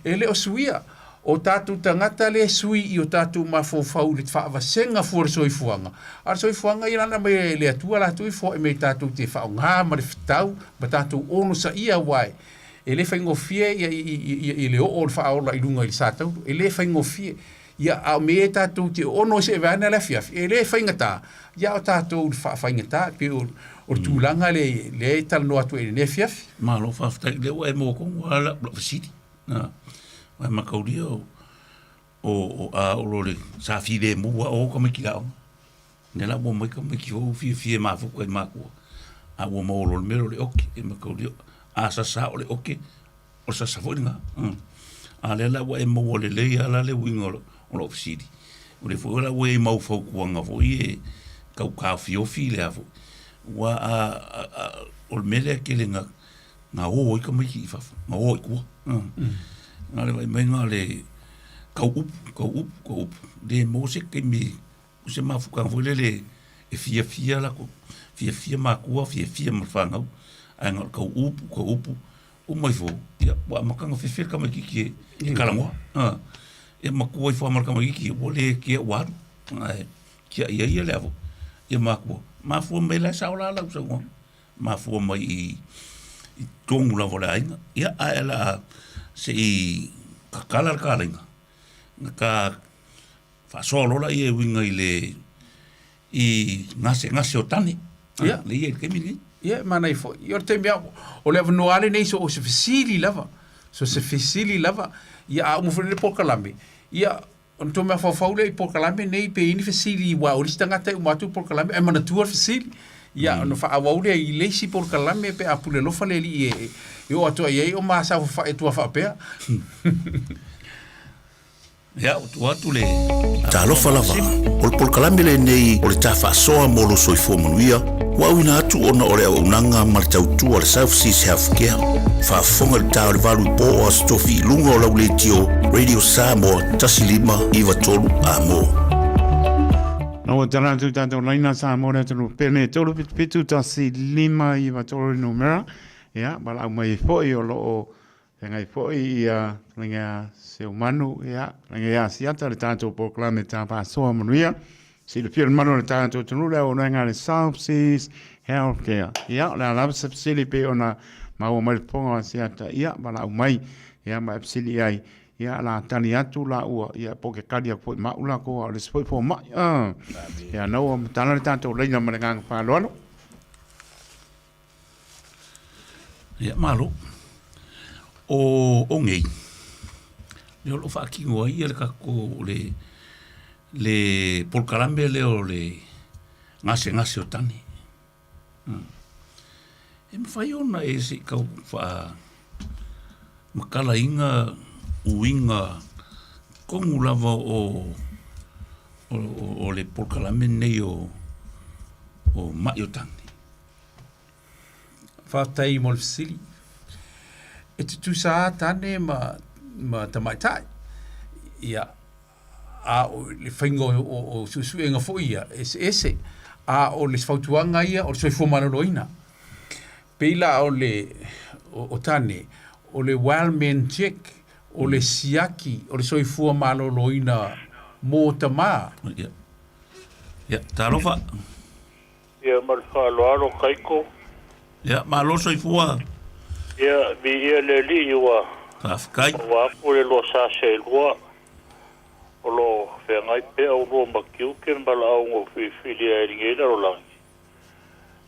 E le o suia, o tatou tagata lea e sui i o tatou mafaufau i le faavasega fua o le soifuaga, a o le soifuaga ia na aumai e le Atua latou e foai mai tatou te faaaoga ma le fetau ma tatou onosaia, aua e le faigofie i le oo o le faaola i luga i le sa taulu, e le faigofie. Ia, a o mea ia tatou te ono ai se vaega le afiafi, e le faigata, ia o tatou i le faafaigata, e pei o le tulaga lea lea e talanoa atu ai i lenei afiafi. Malo faafetai, lea ua e maua tonu lava lau fesili. Aua e mataulia o o a o lo le sa filemu lava o tamaiti aoga. Lea la ua omai tamaiti fou fiafia e mafuta i matua, a ua maua loa le mea lea o le oke, e mataulia a sasa o le oke, o le sasa foi lena. A o lea la ua e maua lelei lava la le uiga o lou fesili. O lea foi la ua i ai mau fautuaga foi e tau taofiofi le a foi, aua a, a, a, o le mea lea e tele na, na o ai tamaiti i fafo, na o i tua. Na o le vaai mai na o le tau upu, tau upu, tau upu, le maua se taimi, se mafutaga foi lele e fiafia latou, fiafia matua, fiafia ma fanau, ae na o le tau upu, tau upu, uma ifo, ia, ua amata ona fefe le tamaitiiti e talanoa. Ia matua ifo lava ma le tamaitiiti, ua le kea ua alu, ae tiai ai ia le avo, ia matua. Mafua mai la e sao la lau saunoaga, mafua mai i totonu lava o le aiga. Ia, ae o le a se i tatala le kalaiga, na ta faasoa loa lea e uiga i le i gasegase o tane. Ia. Lea e i ai i le taimi lenei. Ia, e manaia foi. Ia, o le taimi lava, o le avanoa lava lenei so o se fesili lava, so o se fesili lava. Ia, a uma foi lenei polokalame, ia, ona tou mafaufau lea i polokalame nei pe i ai ni fesili aua o le isi tagata e uma atu le polokalame ae manatua le fesili. Ia, ona faaauau lea i le isi polokalame pe a pule alofa le Alii e, e oo atu ai i ai o ma saofafai atu faapea. Ia, ua tuu atu le Talofa lava, o le polokalame lenei o le ta faasoa mo lou soifua manuia, ua auina atu ona o le auaunaga ma le tautua a le South Seas Healthcare. Faafofoga i le ta o le 8 i po o Aso Tofi i luga o lau leitio Radio Samoa 1593 Amo. Na ua tala atu tatou laina Samoa le atunuu pele 377 1 5 9 3 le numera. Ia, valaau mai ai foi o lo o Feagai foi ia Fetalaiga Seumanu, ia, Fetalaiga ia Asiata le tatou polokalame Ta Faasoa Manuia. Silafia le mamalu o le tatou atunuu le auaunaga a le South Seas Healthcare. Ia, o le a lava se fesili pei ona maua mai le fofoga o Asiata, ia, valaau mai, ia, ma e fesili i ai, ia, o le a tali atu laua, ia, po o ke tali atu foi ma au latou, a o le isi foi fomai. Ia, na ua matala le tatou laina ma le agaga faaaloalo. Ia, malo. O, o nei, lea o lo o faatino ai le tatou, le, le polokalame lea o le gasegase o tane. E mafai ona e se i tau faa matalaina uiga tonu lava o, o, o le polokalame lenei o, o mai o tane. Faafetai mo le fesili. E tutusa lava tane ma, ma tamaitai. Ia, a o le faiga o, o, o suesuega foi ia, e eseese. A o le fautuaga ia o le soifua maloloina. Pei la o le o, o tane, o le well man check, o le siaki o le soifua maloloina mō tamā. Ia, ia talofa. Ia ma le faaaloalo Kaiko. Ia malo soifua. Ia viia le Alii ua Faafetai. maua atu le lua sa seelua o lo o feagai pea ulua ma tiute ma valaauga ua filifilia ai i lenei lalolagi.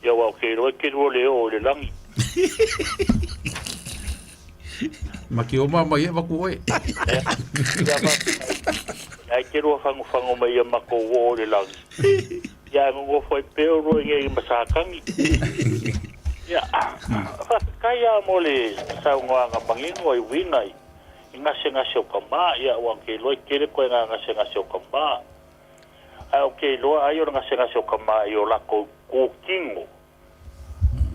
Ia aua ou te iloa e te lua le oo i le lagi. Ma ke oma mai e vaku oe. Ia, ia faafetai. Ai te lua fagufagu mai ia matou oo i le lagi. Ia ae nonofo ai pea oulua i inei ma Satani. Ia, faafetai lava mo le saunoaga manino i uiga i gasegase o tama, ia aua ou te iloa e tele koe gasegase o tama. Ae ou te iloa ai o le gasegase o tama i o latou kutino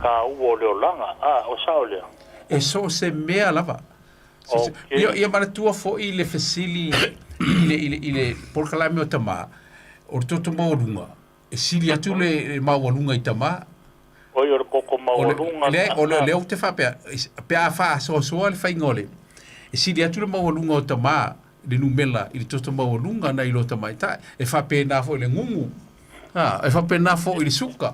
taua o le olaga. A, o sao lea? E so o se mea lava. So se, Okay. ia, ia manatua foi le fesili i le, i le, i le polokalame o tamā, o le toto maualuga, e sili atu le, le maualuga i tamā. Oi, o le toto O le, maualuga le, o le, lena. lea ou te faapea, pe a faasoasoa le faiga o le, e sili atu le maualuga o tamā, le numela i le toto maualuga nai lo tamaitai. E faapena foi i le gugu, a, e faapena foi i le suka.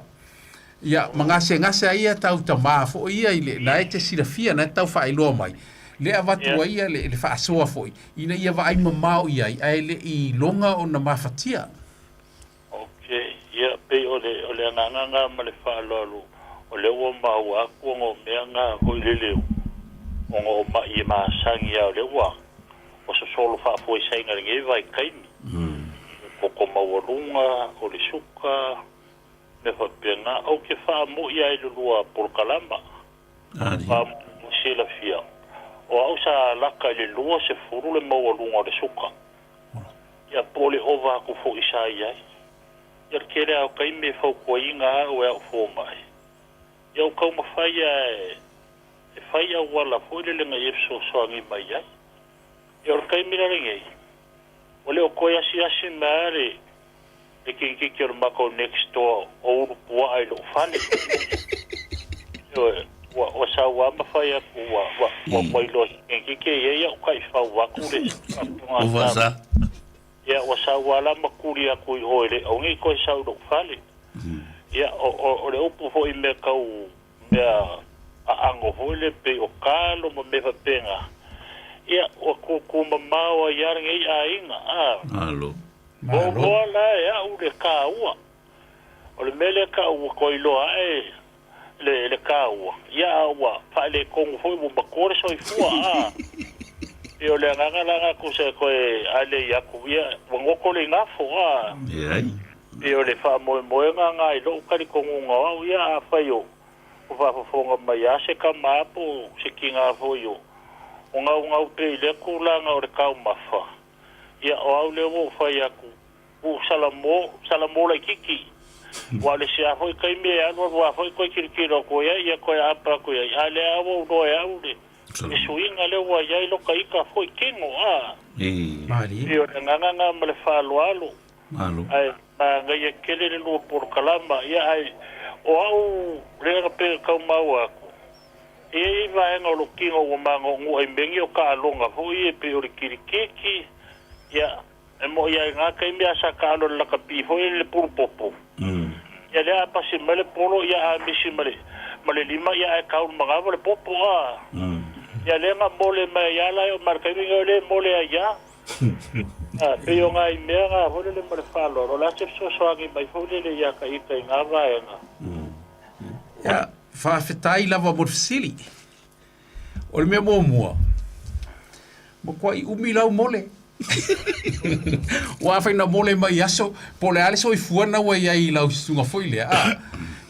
Ia, ma gasegase ai ia tau tamā foi ia i le, na e te silafia, na e tau faailoa mai, le avatu Ia. ai ia le, le faasoa foi, ina ia vaai mamao i ai, ae le i iloga ona mafatia. Ok, ia, pei o le, o le agaga na ma le faaaloalo, o lea ua maua atu ona o mea na foi lele ona o ma'i e masani lava o lea ua, ua sosolo faafuaisaina i lenei vaitaimi. O le toto maualuga, o le suka, mea faapena. Ou te faamui lava i le lua polokalama. Alii. Mo silafia, o au sa laka i le 20 le maualuga o le suka. Ia, po o le ova aku foi sa i ai. Ia, le tele lava o taimi e fautuaina au e au fomai, ia ua taumafai lava e fai auala foi lele na ia fesoasoani mai ai. Ia, o le taimi la lenei, ua le o toe asiasi mai lava le le kirikiti o le matou next door o ulu puaa i lou fale. Ioe, ua, ua sau lava ma fai atu, ua, ua, ua, ua iloa e se kirikiti e i ai au taifau atu le Ua faasa. Ia, ua sau lava la ma tuli atu i o e le aua ne i toe sau i lou fale. Ia, o, o, o le upu foi i mea tau mea aano foi lea pei o talo ma mea faapena, ia, ua tutu mamao ai lava lenei aiga, a. Malo. Ua ou iloa la e au le taua. O le mea lea tau ua toe iloa ae le, le taua, ia a ua faaletonu foi ua matua le soifua, a. Pei o le agaga la na tusa e toe alei atu, ia ua goto le igafo, a. Leai. Pei o le faamoemoega na i lou talitonuga o au, ia afai o faafofoga mai a se tama po o se tina foi o naunau pea i lea tulaga o le taumafa, Ia, o au lea ua ou fai atu, ua salamo, salamo laitiiti. Aua o le isi lava foi taimi e alualu lava foi toe tilotilo atu i ai, ia toe aapa atu i ai, a o lea lava ua ou iloa e au le, le suiga lea ua i ai lota ita foi tino, a. Malie. Pei o le agaga lena ma le faaaloalo. Malo. Ae manaia tele le lua polokalama, ia ae o au lea na pei ona tau maua atu, E i ai vaega o lou tino ua mago'onu'a i mea nei o taaloga foi ia e pei o le kilikiti, ia, e mo'i lava i na taimi a sa taalo i le lakapi foi lea i le pulupopo, ia lea a pasi mai le polo, ia a misi ma le, ma le lima, ia ae tau i le manava le popo, a. Ia lea na mole mai ai lava la e oo mai i le taimi lenei o lea e mole ai lava. A, pei o nai mea na foi lele ma le faaaloalo, o le a se fesoasoani mai foi lele ia ta ita i na vaega. Ia, faafetai lava mo le fesili. O le mea muamua, matuai umi lau mole. Ua afai na mole mai i aso, po o le a le soifua na ua i ai i lau susuga foi lea, a?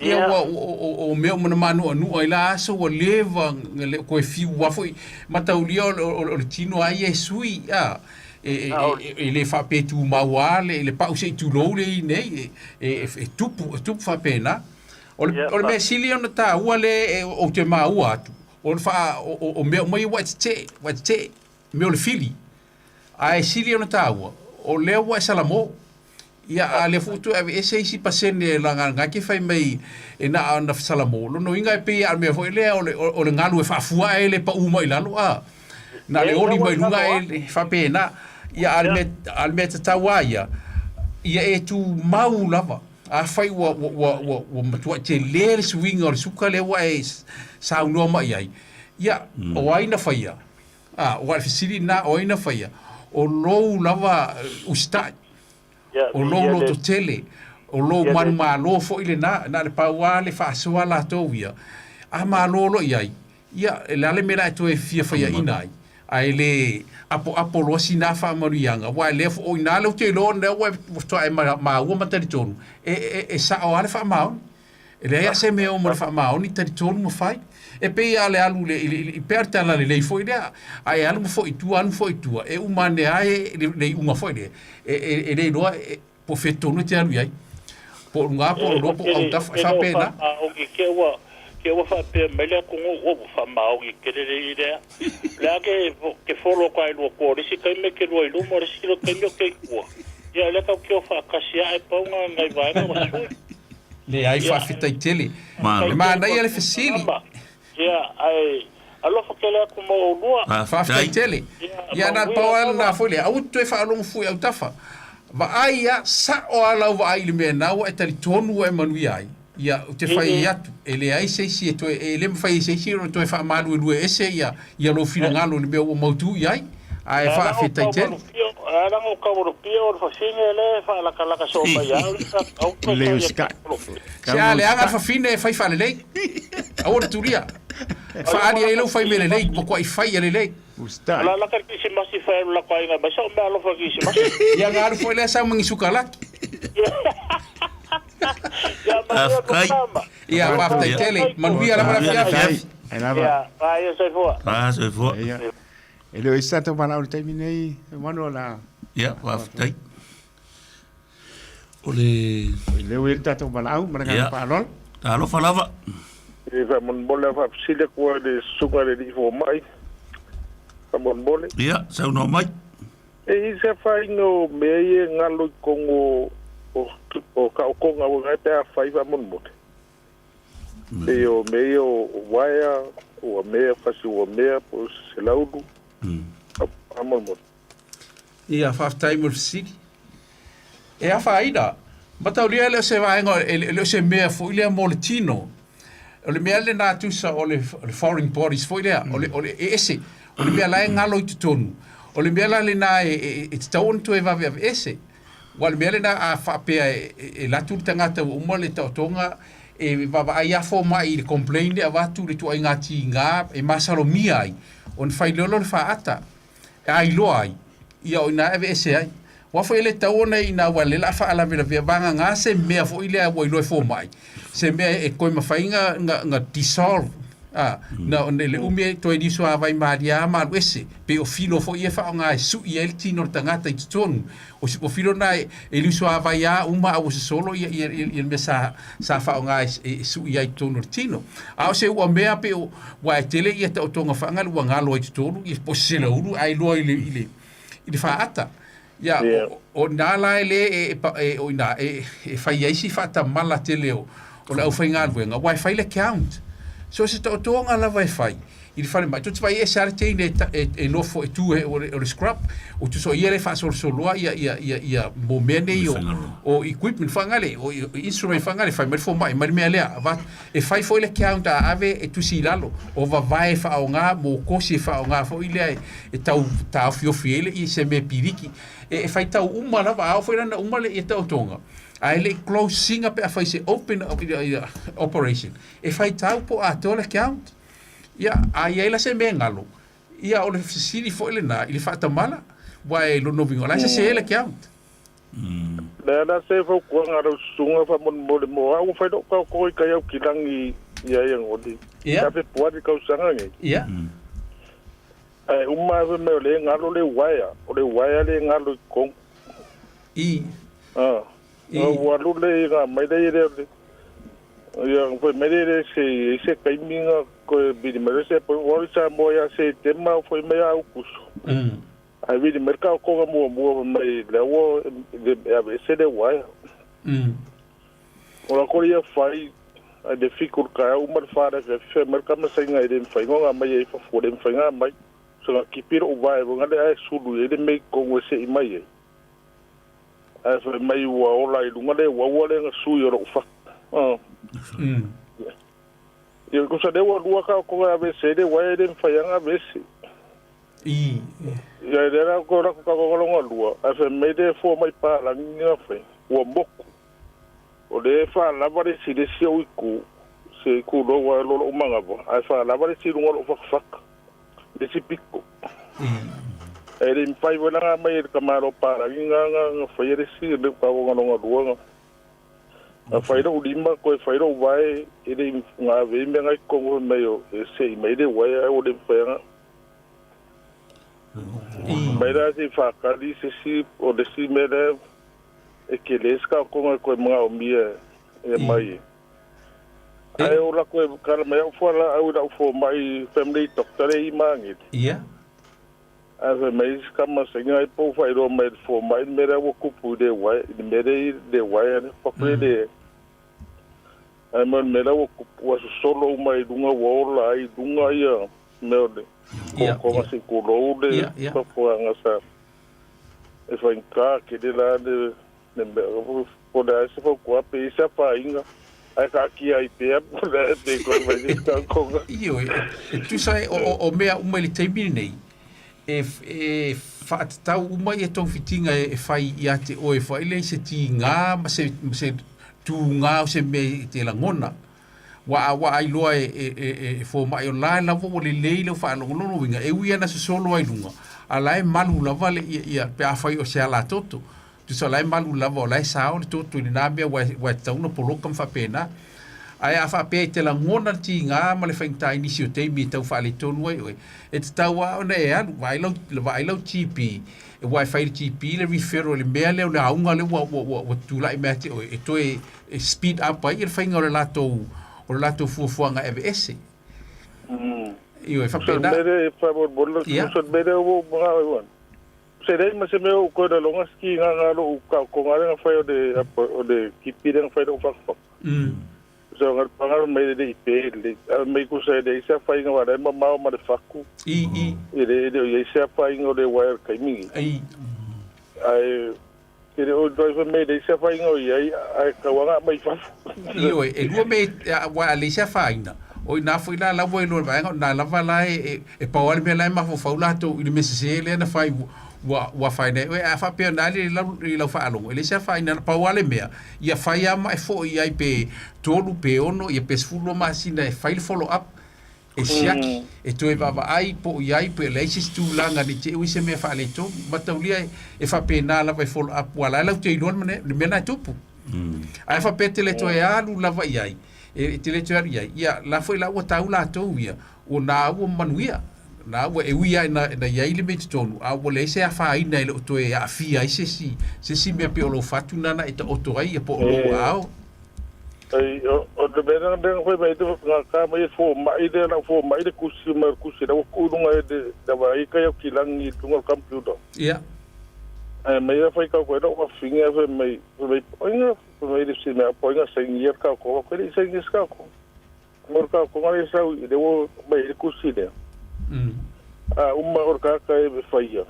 Ia, ua, o, o mea uma na manu'anu'a i la aso ua leva, le o toe fiu lava foi, mataulia o, o, o le tino lava ia e sui, a? E, e, e, e le faapea e tumau lava le, le pa'u se i tulou le i nei, e, e, e tupu, e tupu faapena. O le, o le mea sili ona taua lea e, ou te maua atu, o le faa, o, o, o mea uma ia ua e tetee, ua e tetee, mea o le fili. Ae sili ona taua, o lea ua e salamo. Ia, a lea foi ua toe aveese isi pasene e laga ke fai mai e na ona salamo. Lona uiga e pei a o le mea foi lea o le, o le galu e faafua ae le pau mai i lalo, a. Na le oli mai luga e faapena. Ia, a o le mea, a o le mea tatau lava ia, ia e tumau lava. Afai ua, ua, ua, ua, ua matuai tele le suiga o le suka lea ua e saunoa mai ai, ia, o ai na faia? A, aua o le fesili lena, o ai na faia? O lou lava usitai, o lou lototele, o lou manumalo foi lena, na o le pau lava le faasoa latou ia, a malo loa i ai, Ia, e le a le mea la e toe fia faiaina ai, ae le apoapo loa sina faamanuiaga, aua e lea foi, o i ina lea ou te iloa lea ua faatoa e maua ma talitonu, e, e, e sao lava le faamaoni. E leai lava se mea o ma le faamaoni, talitonu ma fai. E pei lava o le alu i le, i le, i pei lava o le tala lelei foi lea, a e alu ma foi i tua, alu ma foi i tua, e uma ane lava le, le iuga foi lea, e, e, e le iloa e, po o fea tonu e te alu i ai. Po o luga, po o lalo, po o autafa, e faapena. Faamaoni ke ua ke ua faapea mai le atunuu ua faamaoni tele le i lea. Le a ke ke folo ka i lua tua o le isi taimi e te lua i luma o le isi taimi o te i tua. Ia lea tau te o faatasi ae pau na nai vaega ua sui. Leai, faafetai tele. E manaia le fesili. Ia, ae alofa tele atu mo oulua. Faafetai tele. Ia, na o le pau lava lena foi lea. Aua te toe faalogo fua i autafa. Vaai a, sao lava lau vaai i le mea na ua e talitonu ua e manuia ai. Ia, ou te fai atu, e leai se isi e toe, e le mafai e se isi ona toe faamaluelue ese ia, ia lou finagalo i le mea ua mautu i ai. Ae faafetai tele. Leaga o Kaualopia o le fafine lea e faalakalaka soo mai au le au toe Leo fai Scott. Se a leaga le fafine e fai faalelei. Aua le tulia. Faaali ai lau fai mea lelei, matuai fai ia lelei. Ustai. La laka le kirisimasi fai alu lako aiga mai sao mea alofa kirisimasi. Ia nga alu foi lea sau ma ni sukalaki. Ia manuia Faafetai. tama. Ia faafetai tele. Manuia lava le afiafi. Faafetai. Ai lava. Ia, vai ia soifua. Ah, soifua. Ia. E le o isi tatou valaau i le taimi nei, Manu o le a. Ia, faafetai. O le... O i leo i le tatou valaau ma le agaga faaaloalo. Talofa lava. E faamolemole lava faafesili atu ai i le susuga i le alii fomai. Faamolemole. Ia, saunoa mai. E i ai se afaina o mea ia e galo i totonu o o taotoga ua i ai pe afai faamolemole? Pei o mea ia o uaea, ua mea, fasi ua mea, po o se laulu. Faamolemole. Ia, faafetai mo le fesili. E afaina, mataulia e le o se vaega, e le o se mea foi lea mo le tino. O le mea lena tusa o le, o le foreign bodies foi lea, o le, o le e ese, o le mea la e galo i totonu. O le mea la lena e, e, e tatau ona toe vaveaveese. Ua o le mea lena a faapea e, e, e latu le tagata ua uma le taotoga, e vaavaai lava fomai i le complaint le avatu le tuaiga tiga e masalomia ai, ona fai loa lea o le faata. E a iloa ai, ia o ina e aveese ai. Aua foi e le tatau ona ina ua lea la a faalavelavea vagana se mea foi lea ua iloa e fomai, se mea e toe mafai na, na, na dissolve, a, na, na le umi e toe liusuavai malie ma alu ese, pei o filo foi ia e faaaoga e sui ai le tino o le tagata i totonu. O si o filo lena e, e liusuavai lava uma a ua sosolo ia, ia, ia, ia le mea sa, sa faaaoga e, e sui ai i totonu o le tino. A o se uamea pei o, ua e tele ia taotoga faagalu ua galo ai i totonu, ia po o se selaulu ae iloa i le, i le, i le faata. Ia, yeah. o, o ina la e le e, e, e, o ina e, e fai ai si faatamala tele o, o le aufaigaluega, ua e fai le count. So se taotoga lava e fai, i le falemai, tou te vaai ese lava le teine e, e nofo e tu e, o le, o le scrub, o tusa o ia le faasolosoloa ia, ia, ia, ia mo mea nei o, o equipment faagale, o, o instrument faagale, fai mai le fomai mai le mea lea, avatu. E fai foi le count a ave e tusi i lalo, o vavae e faaaoga, mo kosi e faaaoga foi lea e, e tau taofiofi ai le i se mea piliki. E, e faitau uma lava, a oo foi lana uma le ia taotoga, ae le i close ina pe a fai se open ia, operation, e faitau po o atoa le count. Ia, a i ai la se mea e galo, ia o le fesili foi lena i le faatamala, aua e lona uiga o la e sese le count. Le ala se fautuaga a lau susuga faamolemole mo au ua fai lou taotoga i tai au kilagi ia ia ngoli. Ia Fepuari tausaga nei. Ia. Ae uma ae fai mai o le galo le uaea, o le uaea le galo i totonu. I. Ah. I. Ua alu le nga mai le le le. Ia fai mai le le se i se taimi nga koe vili mai le se po ua sa mo ia se tema fai mai au kuso. Ae vili mai le taotoga muamua fai mai lea ua e aveese le uaea. O la kore ia fai ai le fiku le taeao uma le fa le afiafi fai mai le tama saina e le mafai ona mai ai fafo le mafai ona mai. So na kipi lou vae nga le ae sulu i ai le mea i totonu e sei mai ai. Ae fai mai ua ola i luga le uaua lea na sui o lou fatu. Ia tusa lea ua lua taotoga e aveese ai le uaea e le mafai lava ona aveese. I. Ia lea la ko la ko ka lua ae fai mai le fua mai palagi na fai ua moku. O le faalava le isi le isi ou itu, se itu loa e lolo manava, ae faalava le isi i luga o lou fatafata, le isi pito. E le i mafai foi la ona aumai e le tamaloa palagi na na faia le isi le taotoga lona lua na. Na fai lou lima toe fai lou vae e le i na ave ai mea na i totonu fai mai e sei mai le uaea ae ua le mafai ona. Mai la se i faatali se isi o le isi mea lea e tele se taotoga e toe manaomia e mai ai. Ae o la toe kala mai au fualaau i lau fomai family doctor le i Magele. Ia. Ae fai mai se tama saina ai po o faailoa mai e le fomai le mea lea ua tupu i le uaea, i le mea lea i le uaea lea. Fai atu le ae mai o le mea lea ua tupu ua sosolo uma i luga ua ola ai i luga ia mea o le kokoga se i tulou le fafuaga sa e faigata tele la le le mea po o le a se fautuaga pe i ai se afaina ae taatia ai pea po o le a pe toe fai se isi taotoga. Ioe, e tusa ai o mea uma i le taimi lenei, e faatatau uma ia togafitiga e fai ia te oe foi lea i se tiga ma se ma se tuga o se mea e te lagona. Ua a ua ai loa e e e e fomai o la lava ua lelei lau faalogologo uiga e ui ana sosolo ai luga, a la e malu lava le ia ia pe afai o se alatoto. Tusa o la e malu lava o la e sao le toto i lena mea ua ua e tatau ona poloka ma faapena. Ae a faapea e te lagona le tiga ma le faigata i nisi o taimi e tau faaletonu ai oe, e tatau lava ona e alu, vaai lau, vaai lau GP, aua e fai e le GP le referral i le mea lea o le auga lea ua, ua, ua, ua tulai mai ia te oe, e toe e speed up ai le faiga o le latou, o le latou fuafuaga e aveese. Ioe, faapena. Ia. Se leai ma se mea o koe laloga ski nga nga lo ka ko nga nga fai o le o le kipi le fai lo fa fa. So nga panga mai le ipe le mai ku se le sa fai nga wala ma ma ma le faku. I i. E le le ye sa fai nga le wire kai mi. I. Ai ke le o driver mai le sa fai nga ia ai ka wanga mai fa. I oi e lua me wa le sa fai na. O ina foi la la voi lo vaega na lava la e e pau lava le mea la e mafaufau latou i le mea sese lea na fai ua ua fai nei oe. A faapea na le lau i lau faalogo, e leai se afaina, na pau lava le mea, ia fai lava ma e foi ai pe 3 pe 6 ia pe 12 masina e fai le follow up, e siaki, e toe vaavaai po o i ai pe leai se isi tulaga ne i te i ua i se mea faaletonu. Mataulia e faapena lava e follow up aua o la e latou te iloa le mea lena e tupu. Ae faapea e te le toe alu lava i ai, e te le toe alu i ai, ia la foi la ua tau latou ia, Ua na ua manuia, na ua e ui lava ina, ina i ai le mea i totonu, a ua leai se afaina e le o toe aafia ai se isi, se isi mea pei o lou fatu lena na e taoto ai ia po o lou aao. Ai, o, o le mea lena lea na fai mai ai te nga ka mai e fomai lea lau fomai le kusi ma le kusi la ua tuu i luga e le la vaai kai au kilagi i luga o le computer. Ia. Ae mai a fai kau koe lau afafine fai mai, fai mai, poinga, fai mai le si mea poinga saini ia le kau koa, koe le i saini se kau koa. Mo le kaokoga le sau i le ua mai ai le kusi lea. A uma o le kaka e faia,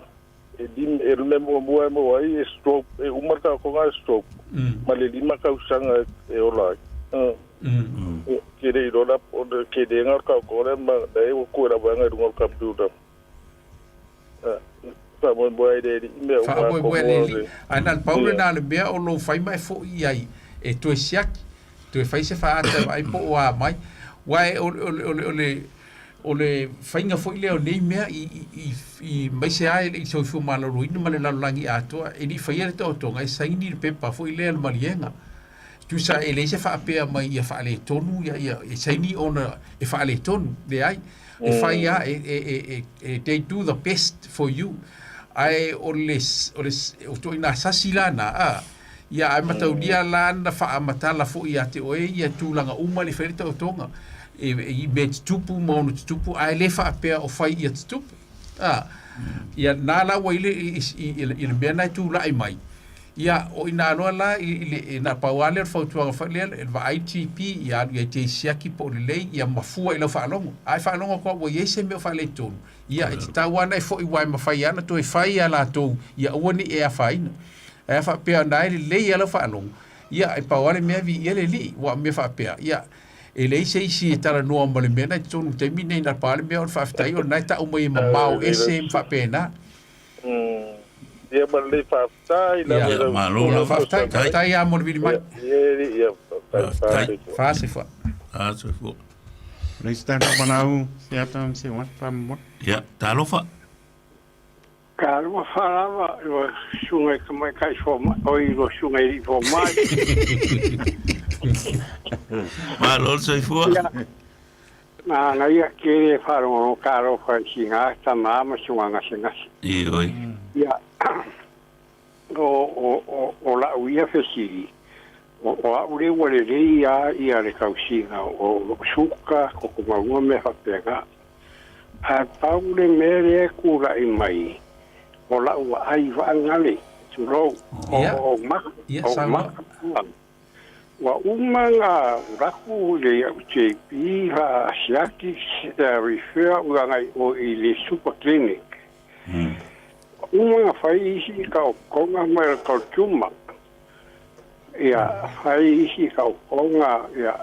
e lim, e le mea muamua e maua ai e stroke, e uma le kaokoga e stroke, ma le 5 tausaga e ola ai. Ke le iloa la po o le kelega o le kaokoga lea ma lea ua kue lava i luga o le computer. Faamoemoe ai le alii mea uma Faamoemoe ai le alii. Ae na o le pau lena o le mea o lou fai ma e foi i ai e toe siaki, toe fai se faaata e vaai po o a mai. Aua o le, o le, o le, o le faiga foi lea o nei mea i, i, i, aemaise lava i le soifua maloloina ma le lalolagi atoa, e le i faia le taotoga e saini le pepa foi lea o le maliega. Tusa e leai se faapea mai ia faaletonu ia, ia e saini ona e faaletonu, leai. E fai lava, e, e, e, e, e, they do the best for you. Ae o le, o le, o ituaiga sasi la na, a, ia ae mataulia la na faamatala foi ia te oe ia tulaga uma le fai le taotoga. E, e, i mea tutupu ma ono tutupu, ae le faapea o fai ia tutupu. A, ia na la ua i le, i, i, i, i le mea na e tulai mai. Ia, o i ina loa la i, i le, e na pau lava lea o le fautuaga foi lea, e vaai le GP, ia alu i ai te siaki po o lelei, ia mafua i lau faalogo. A e faalogo atu lava ua i ai se mea o faaletonu, ia, e tatau lava ona e foi aua e mafai lava ona toe fai ia latou ia aua ne i e afaina. Ae a faapea o na e lelei lava lau faalogo, ia, e pau lava le mea viia le Alii, aua o mea faapea, ia, e leai se isi e talanoa ma le mea na i totonu i le taimi lenei, na o le pau lava le mea o le faafetai o lena e tau mai e mamao ese ma faapena. Ia ma lelei faafetai lava i lau Malo lava. Faafetai, faafetai lava mo le vili mai. Ia ia faafetai. Faasefua. Faasefua. Le se tatou valaau se ata se wa fa mo. Ia, talofa. Talofa lava i lua susuga i tamaitai fomai, oi i lua susuga i alii fomai. Malo le soifua. Ia, Manaia tele e faalogologo talofa i sina tama ma suga gasegase. Ioe. Ia, o, o, o, o la'u ia fesili, o, o a'u lea ua lelei a ia le tausiga o lo'u suka, toto mauga mea faapena. Ae pau le mea lea e tula'i mai, o la'u vaai vaagale, tulou, o, Ia, o, o maka, ia, o saunoa. maka, Ua uma na ulaku le au JP haasiaki refer ua ngai o i le super clinic. Ua uma na fai isi taotoga mai le Khartoum. Ia fai isi taotoga ia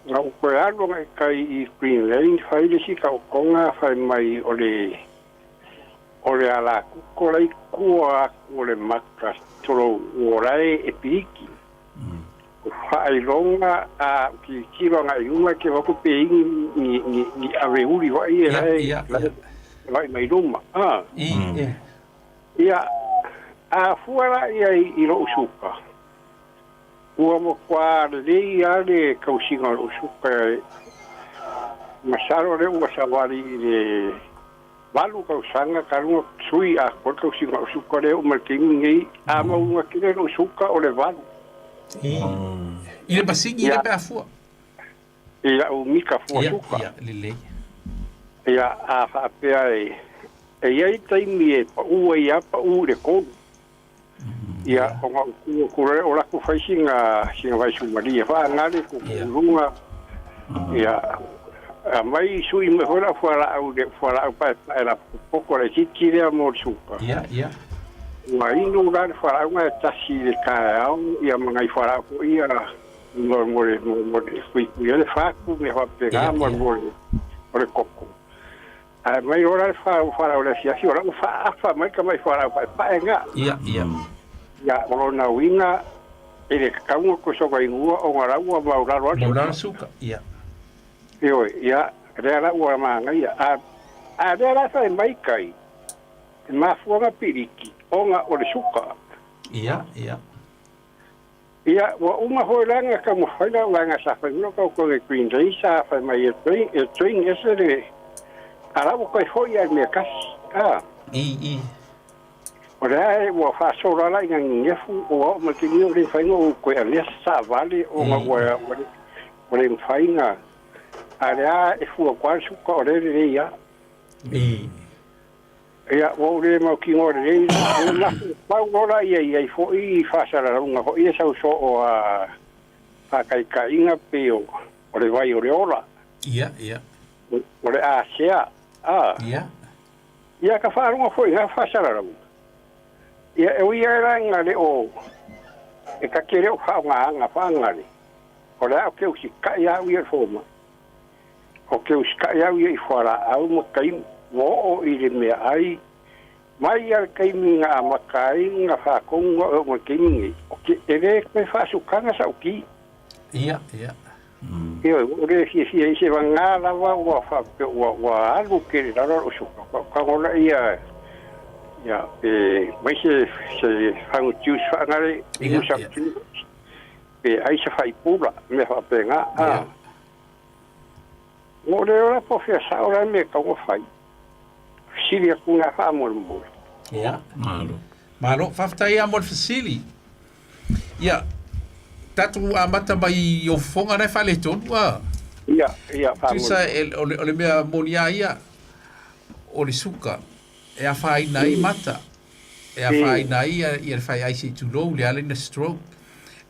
na ou toe alu agai tai i Green Lane fai le isi taotoga fai mai o le o le alakuko la i tua atu o le maka tolou o la e piliki. O faailoga a tilotilo agai i luma e te o atu pe i ni ni ni ni ave uli foi e la e la e vaai mai luma a. Ia, a fua la ia i lou suka, Ua matua lelei lava le tausiga o lou suka, masalo o lea ua savali i le 8 tausaga talu ona sui atoa le tausiga o suka lea oo mai le taimi lenei. A maualuga tele lou suka o le 8. I le masini lea pe a fua? I lau mita fua suka. Ia, lelei. Ia, a faapea e i ai taimi e pau ai lava pau i le 3. Ia, ona ou tu atu loa lea o latou fai sina, sina vaisumalie faagale tuutuuluga. Ia, aumai sui mai foi lau fualaau, le fualaau paepae lapotopoto laitiiti lea mo le suka. Ia, ia. Ua inu la le fualaau na e tasi i le taeao, ia ma nai fualaau foi ia mo, mo le, mo, mo le puipui ai le fatu, mea faapena, mo, mo le, mo le toto. Ae mai loa la le fualaau i le afiafi, o la ua faaafa mai le tamai fualaau paepae lena. Ia, ia. Ia, o lona uiga, e le tatau ona toe soga inua ona la ua maulalo lava le suka. Maulalo suka, ia. Ioe, ia, lea la ua manaia. A, a lea la e fai mai tai, e mafua ona piliki ona o le suka. Ia, ia. Ia, ua uma foi la na taumafai lau vaega sa fai mai lau koe Green Day sa fai mai e train, e train ese le a la ua toe foi lava i le mea tasi. A. I, i. O lea e ua faasola la ina nenefu ua oo mai le taimi ua le mafai ona ou toe avea se taavale ona ua ua le ua le mafai ona a lea e fua atu lava le suka o lea e lelei lava. I. Ia, ua ou le mautinoa lelei, ua mafaufau loa la ia i ai foi i faasalalauga foi ia sau soo a faataitaiga pei o le vai o le ola. Ia, ia. O le asea, a. Ia. Ia, ka faalogo foi i na faasalalauga. Ia, e ui lava la ina le o, e ta te le o faaaogaina faagale, o le a ou te usitai lava au ia i le fomai. Ou te usitai au ia i fualaau ma taimi ua oo i le meaai mai lava le taimi na amata ai na faatonu au e oo mai le taimi nei, ou te e le toe faasutaga sau ki. Ia, ia. Ioe, ua ou le fiafia i se vagā lava ua faapea ua, ua alu tele i lalo lou suka. Ou tago lea ia, pe mai se, se fagu juice faagale, inu sau juice, pe ai se faipula, mea faapena. Ia. Ua ou le ola po o fea sao la mea e tatau ona fai. Fesili atu na faamolemole. Ia. Malo. Malo, faafetai lava mo le fesili. Ia, tatou amata mai i ou fofoga na e faaletonu a. Ia, ia, Tusa faamolemole. e, o le, o le mea moni lava ia, o le suka e afaina ai mata, e afaina ai ia, ia le faiai se i tulou, le ala ina stroke,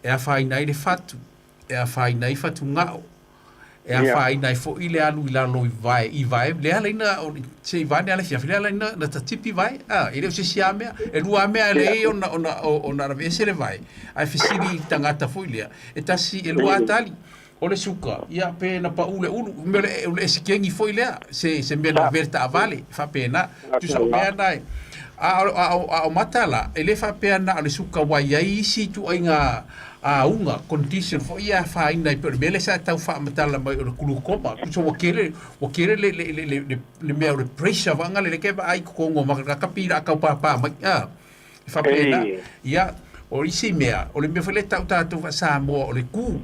e afaina ai le fatu, e afaina ai fatugao, e afaina ai foi le alu i lalo i vae, i vae, le ala ina, se i vae ne ala fiafi, le ala ina na tatipi vae, a, e le o se isi a mea, e lua a mea e leai ona, ona, ona aveese le vae, ae fesili i tagata foi lea, e tasi, e lua a tali, o le suka, ia, pe na pau le ulu, mea o le, o le esekegi foi lea, se, se mea na ave le taavale, faapena, tusa o mea na e, a, a, a o mata la, e le faapea na o le suka ua i ai isi ituaiga auga, condition foi ia e afaina ai pei o le mea lea sa e tau faamatala mai o le glucoma, tusa ua tele, ua tele le, le, le, le, le mea o le pressure vaega lea ke vaai i totonu o maka ka pei o le a tau pāpā mai, a, e faapena. Ia, o isi mea, o le mea foi lea e tau tatou faa-Samoa o le ku.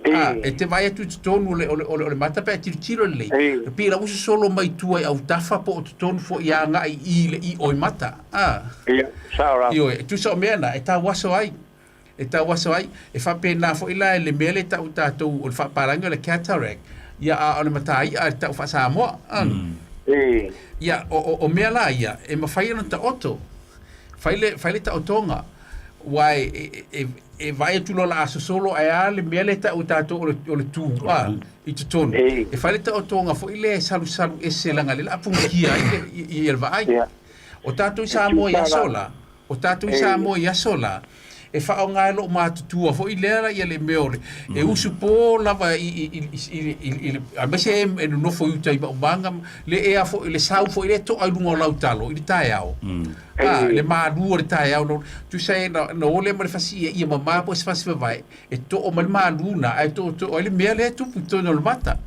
A, e te vaai atu i totonu o le, o le, o le, o le mata pe a tilotilo lelei, e pei la ua sosolo mai tua i autafa po o totonu foi agai i le i oi mata. A. Ia, sao lava. Ioe, e tusa o mea na, e tauaso ai. E tauaso ai. E faapena foi la i le mea lea e tau tatou o le faapalagi o le cataract, ia a o le matai'a e tau faa-Samoa. A. Ia, o, o, o mea la ia, e mafai ona taoto. Fai le, fai le taotoga, aua e, e, e, e vaai atu loa o le a sosolo ae a le mea lea e tau e tatou o le, o le tu, a, i totonu. E fai le taotoga foi lea e salusalu ese leaga lea o le a punikia ai le, i, i le vaai. O tatou i Samoa i aso la, o tatou i Samoa i aso la, e faaaoga e lou matutua foi lea la ia le mea o le, e usu po lava i, i, i, i, i, i le, aemaise e, e nonofo i uta i maumaga, le ea foi, le sau foi lea e to'a i luga o lau talo i le taeao. A, le malu o le taeao, no, tusa e na, na o lea ma le fasi ia, ia mamā po o se fasi vavae, e to'o mai le malu na, ae to'oto'o ai le mea lea e tupu i totonu o le mata.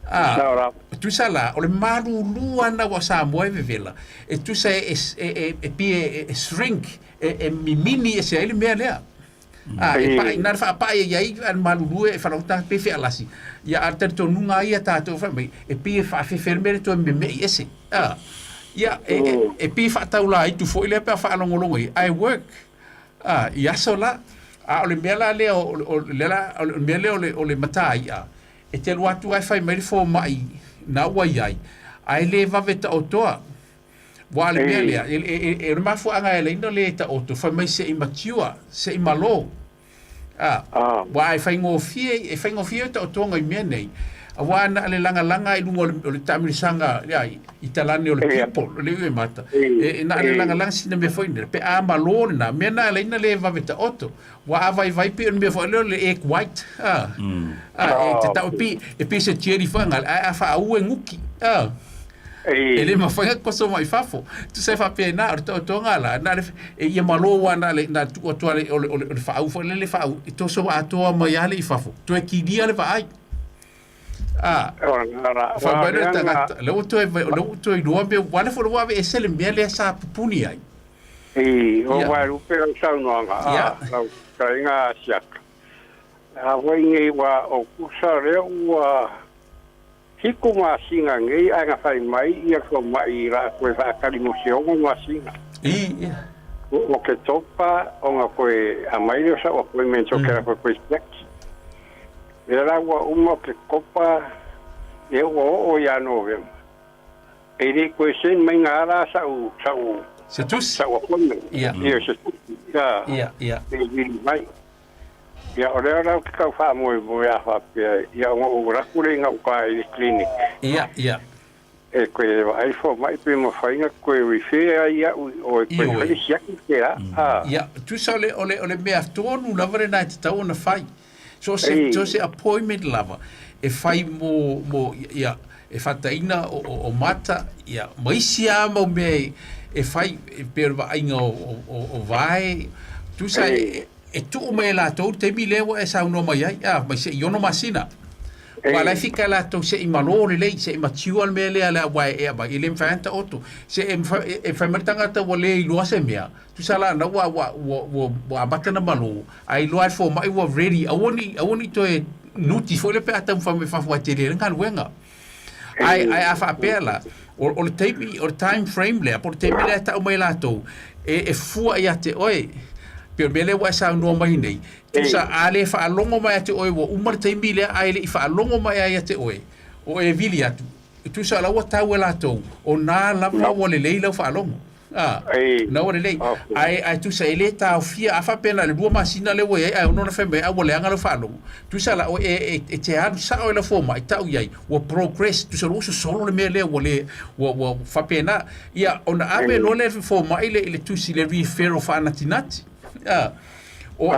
A, tusa la, o le malūlū lava lena ua o Samoa e vevela, e tusa e, e, e, e, e pei e, e shrink, e, e mimini ese ai le mea lea. A, e paʻi, na le faapaʻi ai ai a le malulu e falaota pe fealasi. Ia, a o le talitonuga lava ia a tatou fai mai, e pei e faafefe ai le mea lea toe memeʻi ese. A, ia, e, e, e pei e faataulaitu foi lea pe a faalogologo i ai, ae work. A, i aso la. A o le mea la lea o, o, lea la, o le mea lea o le, o le mataiʻa, e te alu atu ae fai mai le fomai na ua i ai, ae le vave taotoa. Ua le mea lea, e, o le mafuaaga e ala ai ona le taoto, fai mai se i mature, se i malo. A, ua e faigofie, e faigofie le taotoga i mea nei. Aua na o le lagalaga i luga o le taamilosaga ia, i talane o le pupil, o le iu e mata. E, na o le lagalaga sina mea foi nei, pe a malo lena, mea na ala ai ona le vave taoto. Ua a vaivai pei o le mea foi lea o le egg white, a. A, e te tau e pei, e pei se jelly foi ngale, ae a faauu e guki, a. E le mafai ona koso mai fafo. Tusa e faapena, o le taotoga la, na le, e ia malo aua na le, na tuu atu lava le, o le, o le, o le faau foi lele faau, e toso atoa mai lava le i fafo, toe kilia le vaai. A, fai mai le tagata, lea ua toe, lea ua toe iloa mea, aua le foi ua aveese le mea lea sa pupuni ai. I, o Vaelupe lau saunoaga, a, lau fetalaiga Asiata. A foi nei ua o kusa lea ua Hiku masina nei ae na fai mai ia fomai i la koe faatali mo se ono masina. O Oketopa ona koe aumai lea o sa'u appointment o kela koe koe siaki. Lea la ua uma Oketopa lea ua oo ia Novema. E le i koe send mai nga la sa'u sa'u Se tusi. sa'u appointment. Ia se tusi. Ia, ia. E vili mai. Ia, o lea la ou te tau faamoemoe a faapea, ia ona ou alu atu lea i gauta i le clinic. Ia, ia. E toe vaai fomai pe mafai ona toe refer ai au i o e toe fai le siaki pe a. Ia, tusa o le, o le, o le mea tonu lava lena e tatau ona fai. So se, so se appointment lava e fai mo, mo, ia, e faataina o, o, o mata, ia, ma isi lava mau mea e, e fai, e pei o le vaaiga o, o, o, o vae, tusa e, E tuu mai e latou le taimi lea ua e saunoa mai ai, a, mai se i ono masina. Aua la e fika e latou se i malo lelei, se i mature le mea lea lea ua e aumai, e le mafai ona taoto. Se e e fai mai le tagata ua le iloa se mea, tusa la na ua ua ua ua ua amata ona malo, ae iloa e le fomai ua ready, aua ne i aua ne i toe nuti foi lea pe a taumafai mai fafo ae tele ai le galuega. Ae ae a faapea la, o o le taimi, o le time frame lea, po o le taimi lea e tau mai e latou, e e fua ia te oe. Pei o le mea lea ua e saunoa mai nei, tusa a le faalogo mai ia te oe ua uma le taimi lea ae le i faalogo mai lava ia te oe, o e vili atu, tusa la ua tau e latou, o nā lava ua lelei lau faalogo. A, na ua lelei. Ae, ae tusa e le taofia, a faapea na o le lua masina lea ua i ai ae ono ona fai mai a ua leaga lau faalogo. Tusa la, e, e, e te alu sao i lau fomai, tau i ai, ua progress, tusa ua sosolo le mea lea ua le, ua, ua faapena. Ia, ona ave loa lea e le fomai le, le tusi, le referral faanatinati. A, o,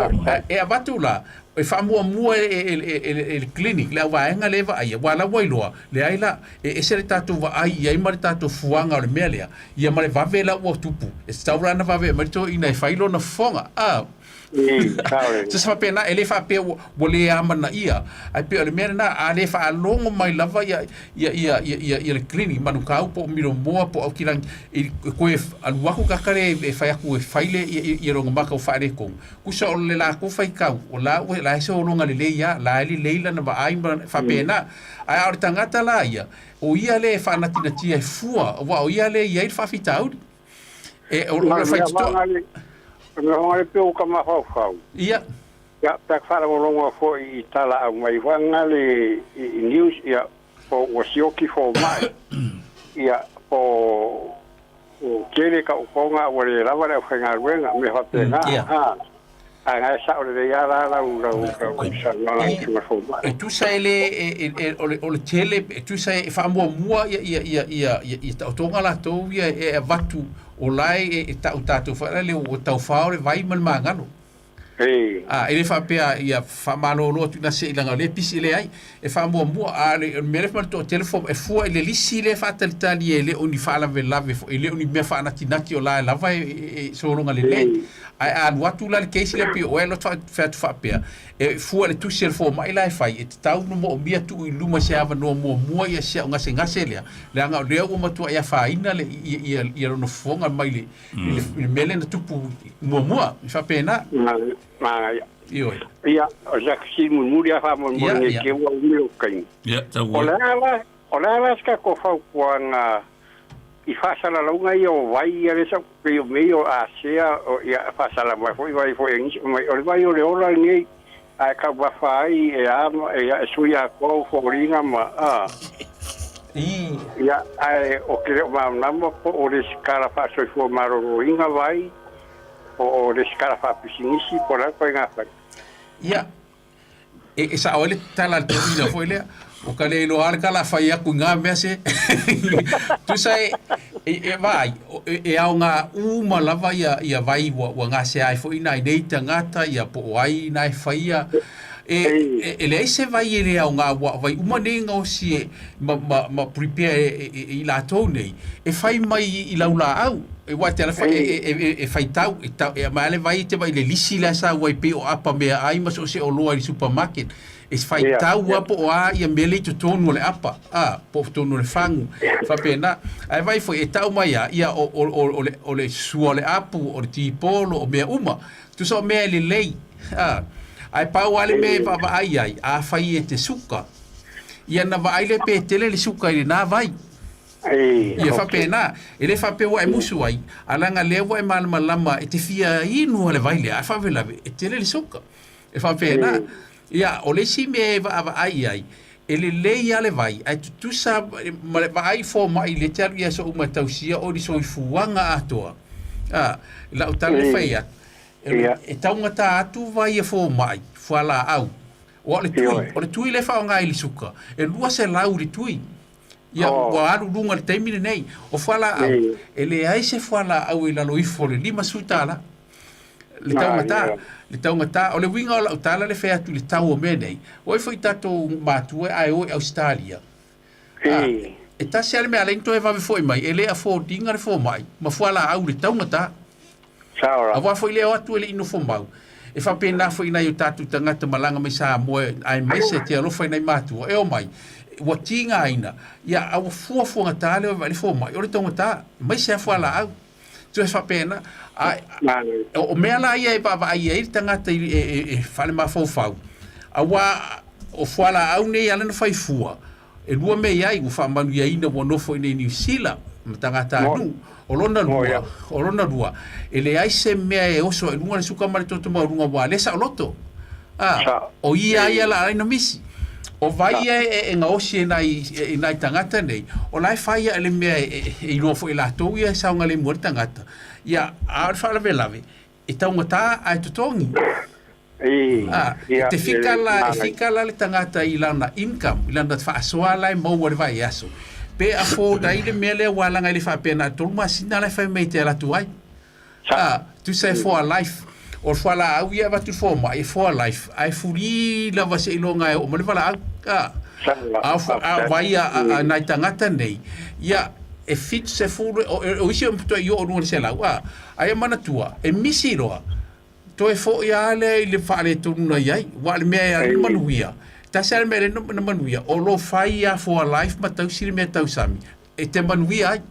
e avatu la, e faamuamua e, e, e, e, e le clinic, le auvaega lea e vaaia, aua la ua iloa, leai la, e ese le tatou vaai i ai ma le tatou fuaga o le mea lea, ia ma le vave la ua tupu, e tatau la ona vave aumai le toeaina e fai lona fofoga, a. Se se faapena, e le faapea ua, ua le amanaia, ae pei o le mea lena, a le faalogo mai lava ia, ia, ia, ia, ia, ia le clinic, Manukau po o Milomoa po o Aukilani, i koe alu aku tagata lea e fai atu e fai le, ia, ia lona maka ua faaletonu, Tusa o le latou faitau, o la ua, la e sologa lelei lava, la e lelei lana vaai ma faapena. Ae a o le tagata la ia, o ia lea e faanatinatia e fua, aua o ia lea e i ai le faafitauli. E, o, o le faitotoa. O le mea le pei ua ka mafaufau. Ia. Ia, pe a faalogologo foi i tala aumai vaega le i news, ia, po ua sioki fomai, ia, po ua tele tautoga ua le lava le aufaigaluega, mea faapena, a, ae na e sao lelei lava la lau, lau, lau saunoaga i tulaga fomai. E tusa e le, e, e, o le, o le tele, e tusa e faamuamua ia, ia, ia, ia, ia, ia taotoga latou ia e avatu o la e, e tau tatou foi lea ua taufao le vai ma le magalo. A, e le faapea ia faamalolo atu ina se i leaga o lea e pisi, e leai, e faamuamua. A o le mea lea fai mai le toatele e fua i le lisi lea e faatalitali e le o ni faalavelave foi, e le o ni mea faanatinati o la e lava e sologa lelei. Ae a alu atu la le kesi lea pei o oe e alu atu fai atu faapea, e fua i le tusi a le fomai la e fai, e tatau ona moomia tuu i luma i se avanoa muamua ia si au gasegase lea, leaga o lea ua matuai afaina le, ia, ia, ia lona fofoga mai le, i le, i le mea lea na tupu muamua, e faapena. Manaia. Ioe. Ia, o se fesili mulimuli lava faamolemole Ia, nei ia. te ua umi lou taimi. Ia, tau O ai. le a la, o le a la se tatou fautuaga i faasalalauga ia o vai ia lea sa pei o mea ia o Asia o ia faasala mai foi vai foi e nisi mai o le vai o le ola lenei ae taumafa ai e a ma e sui atoa ou foliga ma a I. ia ae ou te le o malamalama po o lesitala faasoifua maloloina vai po o lesitala faapisinisi po o le a le ituaiga fai. Ia, E, e sao ai le tala a le toeaina foi lea, o ka le iloa lava le tala a fai atu i na mea se. Tusa e, e, e vaai, e, e aoga uma lava ia, ia vai ua, ua gasea ai foi nai nei tagata ia po o ai na e faia. E, e, e leai se vai e le aoga ua vai uma nei gaosi e, ma, ma, ma prepare e, e, e, i latou nei, e fai mai i laulaau. E ua te ala e, e, e, e faitau, e, tau, e aumai le vai e te vai le lisi lea sa ua i pei o apa mea ai ma so o se oloa i le supermarket. E faitau yeah, po o a ia mea le i totonu o le apa, a, po o totonu o le fagu, faapena. Ae vai foi e tau mai a, ia o, o, o, o, le, o le sua o le apu, o le tipolo, o mea uma. Tusa o mea e lelei, a. Ae pau lava le mea e vaavaai ai, afai e te suka, ia na vaai lea pe tele le suka i lena vai. Ia faapena, e le faapea ua e musu ai, a leaga lea ua e malamalama e te fia inu a le vai lea, ae faalavelave e tele le suka. E faapena. Ia, o le isi mea e vaavaai i ai, e lelei lava le vai, ae tutusa ma le vaai fomai lea e te alu i aso uma e tausia o le soifuaga atoa. A, lau tala le fai atu, e taugata atu vai a fomai, fualaau, aua o le tui, o le tui lea e faaaoga i le suka, e 200 le tui. Ia, oh. Ua alu luga le taimi lenei. O fualaau, e leai se fualaau i lalo ifo o le $50. Le taugata, le taugata. O le uiga o lau tala le fai atu i le tau o mea nei. O ai foi tatou matua ae o i Ausetalia. Ah, e tasi lava le mea a le toe vave foi mai, e le afford ina le fomai ma fualaau i le taugata. Aua foi le o atu e le i nofo mau. E faapena foi i nai o tatou tagata malaga mai Samoa aemaise te alofa i nai matua e omai ua tigaina ia a ua fuafuagata le o e vaai le fomai o le taugata aemaise a fualaau. Toe faapena a o mea la ia e vaavaai ai le tagata i e faalemafaufau aua o fualaau nei ala na fai fua E lua mea i ai ua faamanuiaina ua nofo i nei Niu Sila ma tagatanuu. O lona lua, o lona lua, e leai se mea e oso ai luga le suka ma le toto maualuga aua lea saoloto. A, o ia ia la ai na misi. O vai ia e, e gaosi e nai, e nai tagata nei, o la e fai ia le mea e, e iloa foi e latou ia e saogalemu ai le tagata. Ia, a o le faalavelave, e taugata ae totogi. A, e te fika la, e fika la le tagata i lana income, i lana faasoa la e maua i le vaiaso, pe afford ai le mea lea ua laga i le faapea na o le tolu masina la e fai mai e te alu atu ai. A, tusa e for life. O le fualaau ia e avatu i le fomai e for life, ae free lava seiloga e oo mai le valaau. A, a o vai a nai tagata nei, ia, e 70, o isi e toe i oo i luga i le 100, a, ae manatua, e misi loa, Toe foi lava lea i le faaletonu na i ai, aua o le mea e ala ai manuia, tasi lava le mea e ala ai na manuia, o lo fai ia for life ma tausi le mea tausami, e te manuia ai.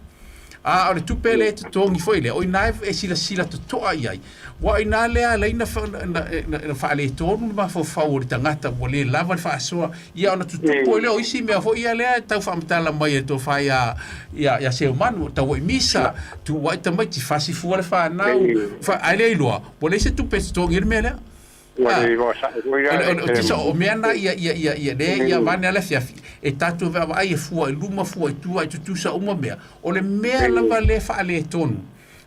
A o le tupe lea e totogi foi lea, o i ina e silasila totoa i ai, aua o i ina lea e ala ai na faaletonu le mafaufau o le tagata ua le lava le faasoa, ia ona tutupu ai lea o isi mea foi ia lea e tau faamatala mai e le tofa ia ia Seumanu, tau ai misa, tuu ai tamaiti, fasi fua le fanau, ae le iloa, ua leai se tupe e totogi ai le mea lea. Ua le iloa sao foi la. O tisa o mea na ia ia ia ia le ia vane ala fiafi e tatou vaavaai e fua i luma fua i tua i tutusa uma mea. O le mea lava le faaletonu,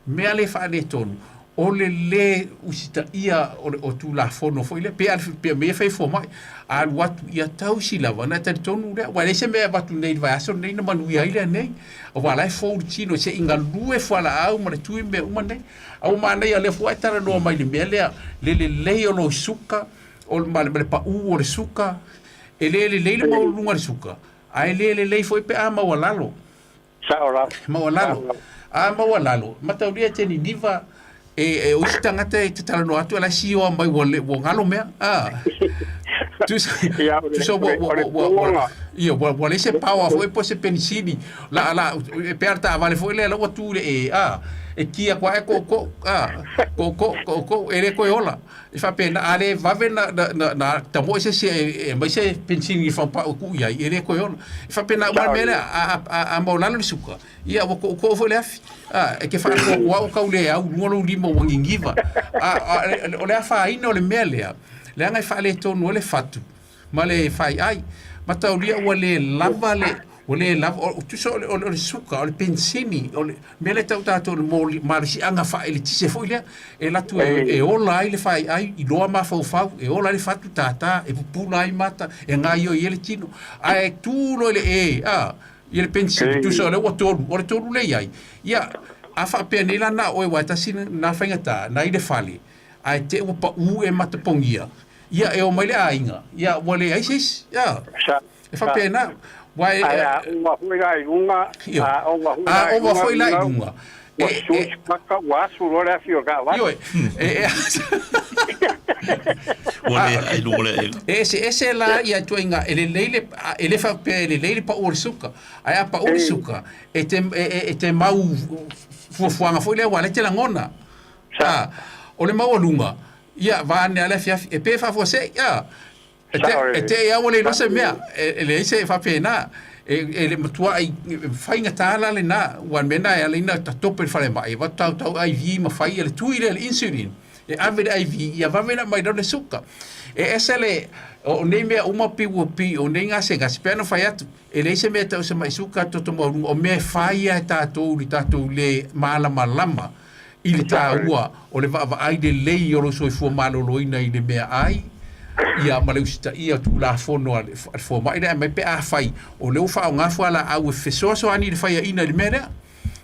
mea le faaletonu, o le lē usitaia o le o Tulafono foi lea, pe a pe mea fai fomai, alu atu ia tausi lava, ona e talitonu lea, aua e leai se mea e avatu nei i le vaiaso lenei na manuia ai lea nei, aua la e fou le tino se i galue fualaau ma le tui mea uma nei. A ua manaia o lea foi ua e talanoa mai i le mea lea, le lelei o lou suka, o le, ma le, ma le paʻū o le suka, e le lelei le maualuluga o le suka, ae le lelei foi pe a maualalo. Sao lava. Maualalo. A maualalo, mataulia e te niniva, E, e o isi tagata e te talanoa atu, ala sioa mai ua, le, ua galo mea. Ah. Tusa, tusa ua, ua, ua, ua, ua, ia, ua, ua leai se power foi po se penisini. La, la, e pea le taavale foi lea, la ua tu le e, ah, e ki atu ae ko, ko, ah, ko, ko, ko, ko, e le koe ola. E faapena, a le vave na, na, na, na tamoe se isi e, e mai se penisini i whaupau e kuu i ai, e le koe ola. E faapena uma le mea lea, a, a, a, a maulalo le suka, Ia, ua koʻokoʻo foi le afi. A, e ke faalogo atu au kau le au luga lou lima ua gigiva. A, a, o le afaina o le mea lea, leaga e faaletonu ai le fatu ma le faiai. Mataulia ua le lava le, ua le lava, o, tusa o le, o le, o le suka, o le penisini, o le mea lea e tau tatou o le moli, malosiaga faaeletise foi lea, e alu atu e, e ola ai le faiai, iloa mafaufau, e ola ai le fatu tātā, e pupula ai mata, e gaoioi ai le tino. Ae tu loa i le e, a, Ia le penisini, tusa o lea ua tolu, o le tolu lea i ai. Ia, a faapea nei la na o oe aua e tasi na faigata, na i le fale, ae te ua paʻū e matapogia, ia e o mai le aiga, ia ua leai se isi, ia, e faapena, aua e, Ae a ova foi la i luga, a ova foi la i luga, a ova foi la i luga, ua susu paka, ua asu loa le afi o le taavale. Ioe, e, e, Ua le ai luga le aiga. E eseese la ia ituaiga, e lelei le, e le faapea e lelei le pau o le suka, ae a pau le suka, e te, e, e, e te mau fuafuaga foi lea aua o lea e te lagona. A, o le maualuga, ia, vaeane lava le afiafi, e pe faafuasei, a, E te, e te e au le iloa se mea, e, e leai se faapena. E, e le matuai faigata la lena, ua mea na e ala ina tatope le falemai, e avatu tautau IV ma fai le tui lea le insulin. E ave le IV, ia vave ona aumai loa le suka. E ese le, o nei mea uma pei ua pei o nei gasegase, pei ona fai atu, e leai se mea e tau o se mai suka toto maualuga, o mea e fai lava e tatou i le tatou le malamalama i le taua o le vaavaai lelei o lou soifua maloloina i le meaai, ia ma le usitaia o Tulafono a le fomai lea aumai pe afai o lea ua faaaoga fualaau e fesoasoani i le faiaina i le mea lea,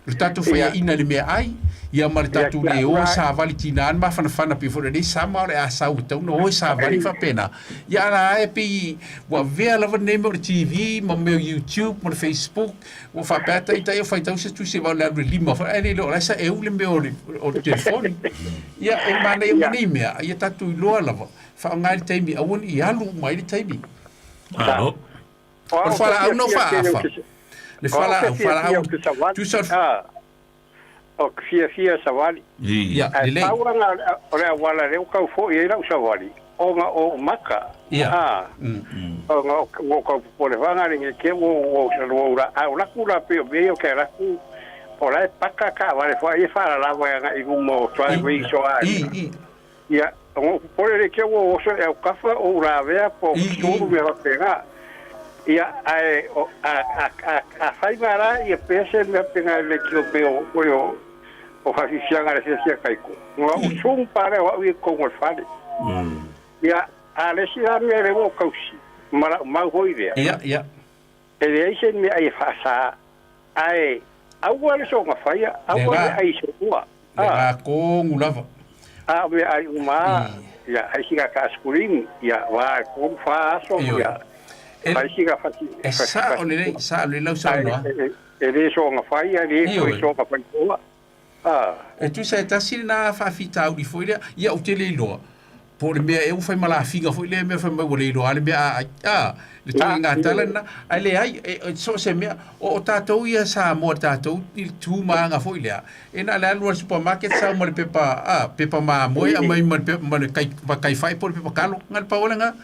o le tatou faiaina i le meaai, ia ma le tatou le o e savali tiga le mafanafana pei foi o lenei sama o le a sau e tatau ona o e savali ma faapena. Ia a la e pei ua avea lava lenei mea o le TV ma mea o YouTube ma le Facebook Ua faapea taitai o faitau se tusi vao le alu le lima foi, ae le iloa o la e sa eu le mea o le, o le telefoni. Ia, e manaia uma nei mea, ia tatou iloa lava, faaaoga ai le taimi, aua ne i alu uma ai le taimi. Malo. O le fualaau na o faaafa. Le fualaau, fualaau, tusa o le... O te fiafia savali. Ia, Ae lelei. pau lana o le auala lea ua tau foi ai lau savali, ona o ou maka. Ia. A, ona o ua ou tau popole faga le te ua ua ua ou la, a o laku la pei o mea ia ou te alu atu, o la e paka taavale foi ia faalalava e agai i luma o driveway i so I, aiga. i. Ia, ona ou popole lea te ua ou oso i autafa ou lavea po o tolu mea faapena. Ia, ae o, a, a, a, afai ma la ia pea se mea pena e leitio pei o foi o, o faafiafiaga a le afiafi a Kaiko, ona ou sum pa lea o au ia i totonu o le fale. Ia, a le isi la mea lea ua ou tausi, ma lau mau foi lea, Ia, ia. e leai se mea ai e faasa, ae aua le soona faia, Le aua la. le ai soua. Le la tonu lava. A o mea ai uma a, ia, ai sina ka askulini, ia, va e tolu fa aso, ia, ai sina fasi, E sao lelei, sao lelei lau saunoaga. E le soona fai, a le toe soona fai toa. A. E tusa e tasi lena faafitauli foi lea, ia ou te le iloa, Po o le mea ea ua fai ma lafiga foi lea mea fai mai ua le iloa le mea a ai. A, le ituaiga tala lena, ae leai, e, e, so o se mea, o, o tatou ia Samoa tatou i le tu ma aga foi lea, e na o le alu lava i le supermarket sau ma le pepa, a, pepa mamoe aumai ma le pepa, ma le kai, ma kai fai po o le pepa kalo, na o le pau lava lena.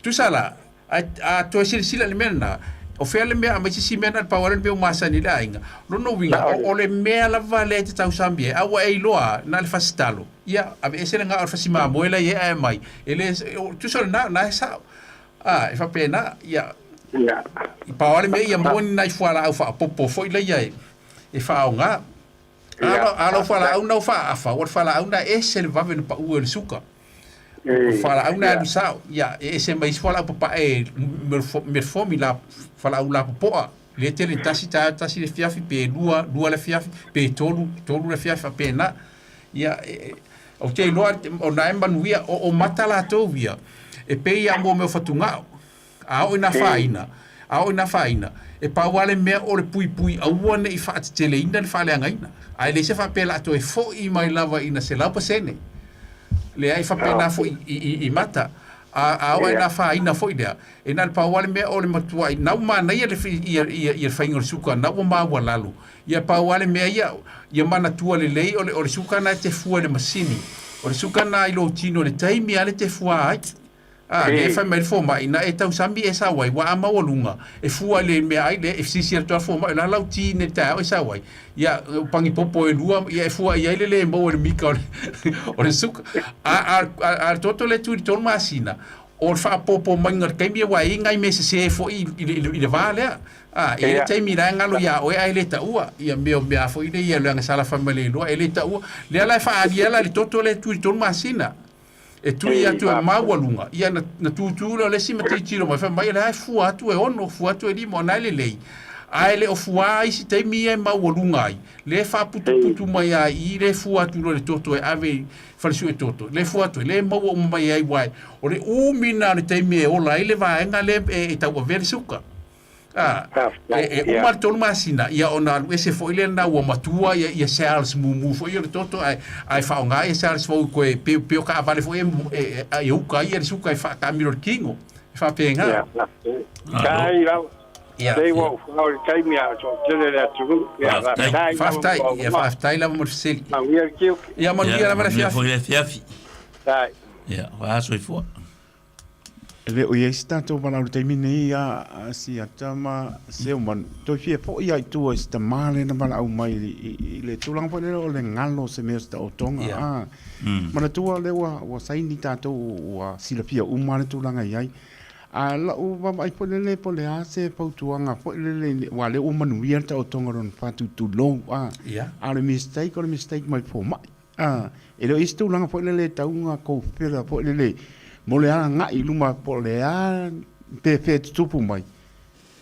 Tusa la, A, a toe silasila i le mea lena, o fea le mea aumai se isi mea na o le pau lava le mea ua masani i le aiga. Lona uiga, o, o le mea lava lea e te tausami ai, a ua e iloa lava, na o le fasitalo, ia, aveese lena o le fasi mamoe la e i ai ae aumai, e le, o, tusa o lena, o lena e sao. A, e faapena, ia, i pau lava le mea ia maua ni nai fualaau faaopoopo foi laia e, e faaaoga. A lau fualaau na ua faaafa, ua le fualaau na e ese le vave ona pau ai o le suka. O fualaau na e alu sao, ia, e ese ma isi fualaau papae metformin la, fualaau lapopoa, lea e tele tasi taeao tasi le afiafi, pe lua, lua le afiafi, pe tolu, tolu le afiafi, faapena. Ia, e, ou te iloa, o na e manuia, o, o mata latou ia, e pei lava mo mea o fatugao. A oo ina afaina, A oo ina afaina, e pau lava le mea o le puipui aua ne i faateteleina le faaleagaina. Ae leai se faapea o le a toe foi mai lava ina 100%. Leai, e faapena foi i, i, i mata. A, a oo ina afaina foi lea, e na o le pau lava le mea o le matuai na ua manaia le, ia, ia, ia le faiga o le suka, na ua maualalo. Ia pau lava le mea ia, ia manatua lelei o le, o le suka na e te fua i le masini. O le suka na i lou tino i le taimi lava le te fua ai. A, lea e fai mai le fomai, na e tausami e sau ai, ua a maualuga, e fua i le meaai lea, e fesisi atu lava le fomai, o le a lau ti nei i le taeao e sau ai? Ia, o pagipopo e lua, ia e fua i ai le le maua i le mika o le, o le suka. A, a, a, a le toto lea e tu i le tolu masina, o le faaopoopo maiga o le taimi aua e i ai nai mea sese foi i, i, le, i le va lea. A, e i ai le taimi la e galo iā oe ae le taua, ia mea o mea foi lea ia leaga sa lafa mai le iloa, e le taua. Lea la e faaalia la i le toto lea e tu i le tolu masina. E tui atu e maualuga, ia na, na tūtū lea o le isi ma tilotilo mai, fai mai, o lea e fua atu e ono, fua atu e lima, o na e lelei. Ae le o fua isi taimi ia e maualuga ai, lea e faaputuputu mai lava i i, lea e fua atu loa i le toto e ave i falesue toto, lea e fua atu ai, lea e maua uma mai ai, uae o le umi lena o le taimi e ola ai le vaega lea e tauavea le suka. A, e, e uma le tolu masina, ia ona alu ese foi lea lena ua matua ia, ia cells mumu foi o le toto, ae, ae faaaoga ia cells fou koe pe, pe o kaavale foi e, e, e, e uka ai ia le suka e faataamilo i le tino. E faapena. Ia, faafetai lava. Ia, Lei ia. ua ou fao i le taimi a o toatele le atunuu. Ia, Faafetai. faafetai lava Faafetai, mo ia avanoa. faafetai lava mo le fesili. Manuia le tiute. Ia manuia lava le Manuia afiafi. foi le afiafi. Faafetai. Ia, faasoifua. E le o i ai se tatou valaau i le taimi nei a Siata ma Seumanu, toe fia foi lava i tua i se tama lea na valaau mai i le tulaga foi lea o le galo o se mea o se taotoga. Yeah. Manatua lea ua saini tatou ua silafia uma le tulaga i ai. A lau vaavaai foi lele po o le a se fautuaga foi lele aua lea ua manuia le taotoga o lona faatutulou. Yeah. A o le mistake o le mistake mai fomai. A, e le o i ai se tulaga foi lele e tatau ona kou fela foi lele mo le agai i luma po o le a pe fea e tutupu mai,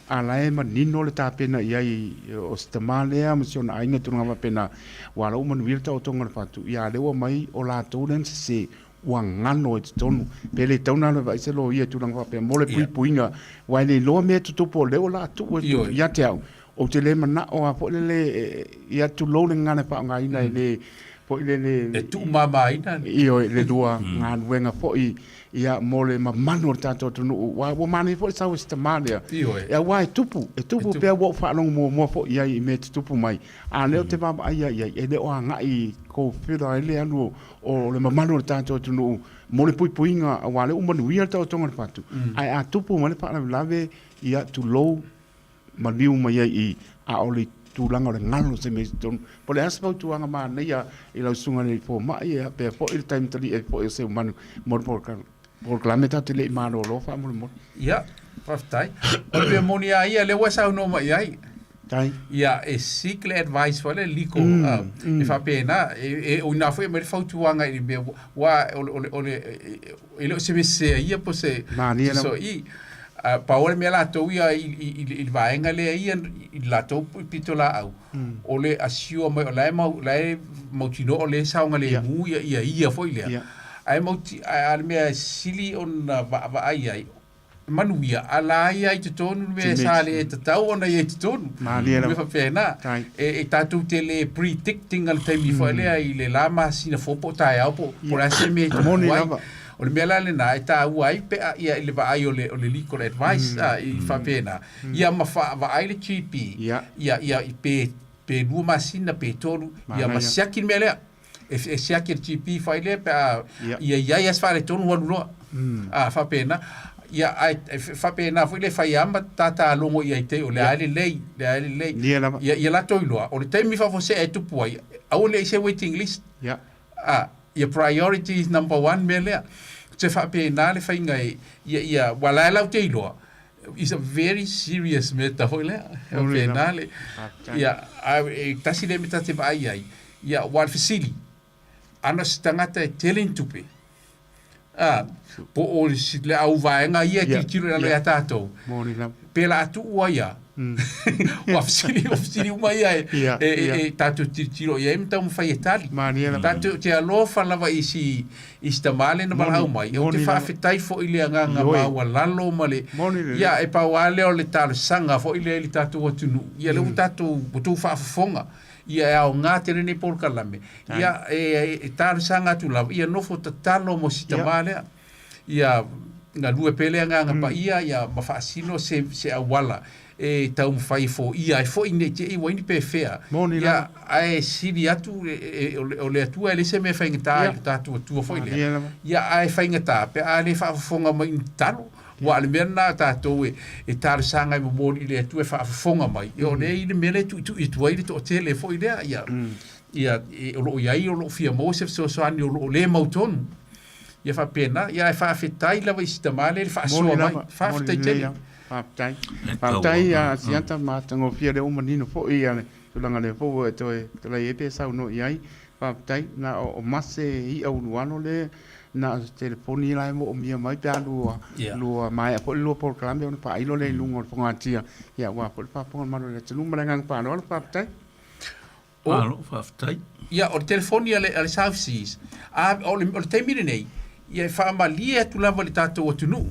a la e manino le tapena i ai o si tama lea ma si ona aiga tulaga faapena, ua ala ua manuia le taotoga o le fatu, ia a lea ua aumai o latou lea na sese ua galo ai totonu. Pe le tatau ona alu e vaai se loia i tulaga faapea mo le puipuiga, aua e le iloa mea e tutupu o lea ua laa tuu atu ia te au. Ou te le manao lava foi lele, ia tulou le gagana e faaaogaina e le foi lele. E tuumamaina. Ioe, le lua galuega foi ia mo le mamalu o le tatou atunuu. Aua ua manaia foi le sau a si tama lea. Ioe. Aua e tupu, e tupu pea ua ou faalogo muamua foi i ai i mea e tutupu mai. A o lea ou te vaavaai lava i ai, e le o agai i kou fela ai le alu o le mamalu o le tatou atunuu mo le puipuiga aua o lea ua manuia le taotoga o le fatu. Ae a tupu mai le faalavelave, ia tulou maliu mai ai i, a o le tulaga o le galo o se mea i totonu. Po o le a se fautuaga manaia i lau susuga i le fomai, ia pea foi le taimi tali'i ai foi o Seumanu mo le polokalame tatou te le i malolo faamolemole. Ia, faafetai. O le mea moni lava ia, lea ua e saunoa mai i ai. Tai. Ia, e seek le advice foi le legal, e faapena, e, o ina foi e aumai le fautuaga i le mea, aua o le, o le, o le, e le o se mea sese ia po se Malie lava. so i pau le mea latou ia i, i, i, i le vaega lea ia i le latou pitolaau o le assure mai o la e mau la e mautinoa o le saogalemu ia ia ia foi lea ae mauti ae a le mea e sili ona vaavaai ai manuia a la ia i totonu le mea sa le tatau ona ia i totonu. Malie lava. Mea faapena. Tai. E, e tatou te le predicting a le taimi foi lea i le la masina fou po o taeao po o le a se mea e tupu Moni ai. lava. O le mea la lena e taua ai pe a ia i le vaai o le, o le legal advice a, i faapena. Ia ma vaai le GP Ia. ia, ia i pe, pe lua masina pe tolu ia ma Manaia. siaki le mea lea. E, e siaki e le GP fai lea pe a Ia. ia i ai a se faaletonu alu loa. A faapena. Ia ae e faapena foi le fai lava ma tatalogo i ai te o le a e lelei, le a e lelei. Ia lava. Ia, ia latou iloa, o le taimi faafuasei e tupu ai, aua ne i se waiting list. Ia. A, ia priority is number one mea lea. Se faapena le faiga e, ia, ia, ua la e lau te iloa, is a very serious matter foi lea. E faapena le, ia, a, e tasi lea mea ta te vaai ai, ia, ua o le fesili, ana se tagata e tele ni tupe, a, po o le auvaega ia e tilotilo i lalo ia tatou, Moni lava. pe la tuu ai a, Ua fesili, ua fesili uma ia e, Ia, e, e, ia. e tatou tilotilo i ai ma taumafai e tali. Malie lava. Tatou te alofa lava i si, i si tamā lea na Moni, valaau mai. Ou te moni lava. faafetai foi i le agaga Ioe. maualalo ma le... Moni lelei. Ia, e pau lava lea o le talosaga foi lea i le tatou atunuu. Ia, lea ua tatou, ua tou faafofoga. Ia, e aoga tele lenei polokalame. Ia, e, e, e talosaga atu lava, ia nofo tatalo mo si tamā lea. Ia galue pea le Agaga Paia ia ma faasino se, se auala e taumafai e foia ai foi nei te i ua ai ni pefea. Moni Ia, lava. ae sili atu e, e, o le, o le Atua e leai se mea e faigata i Ia. lo tatou Atua foi lea. Malie lava. Ia, ae faigata pe a le faafofoga mai i ni tatalo. Aua o le mea lena a tatou e, e talosaga ai momoli i le Atua e faafofoga mai. Ia, o lea i le mea lea e tuitui atu ai le toatele foi lea. Ia, ia, e, o lo o i ai, o lo o fia maua se fesoasoani o lo o le mautonu. Ia faapena, ia ae faafetai lava i si tama lea i le faasoa Moni mai. lava, moni Faafetai lelei tele. lava. Faafetai. E Faafetai tau a Siata ma matagofie lea ua manino foi le tulaga lea foi ua e toe tulai ai pe saunoa i ai. Faafetai. Na o mase i'a ulualo le na o se telefoni la e moomia mai pe a lua Ia. lua maea foi le lua polokalame ona faailo lea i luga o le fogatia. Ia aua foi le faafofoga a le Malo o le atunuu ma le agaga faaaloalo. Faafetai. O, Malo, faafetai. ia, o le telefoni a le, a le South Seas, a, o le, o le taimi lenei, ia e faamalie atu lava i le tatou atunuu,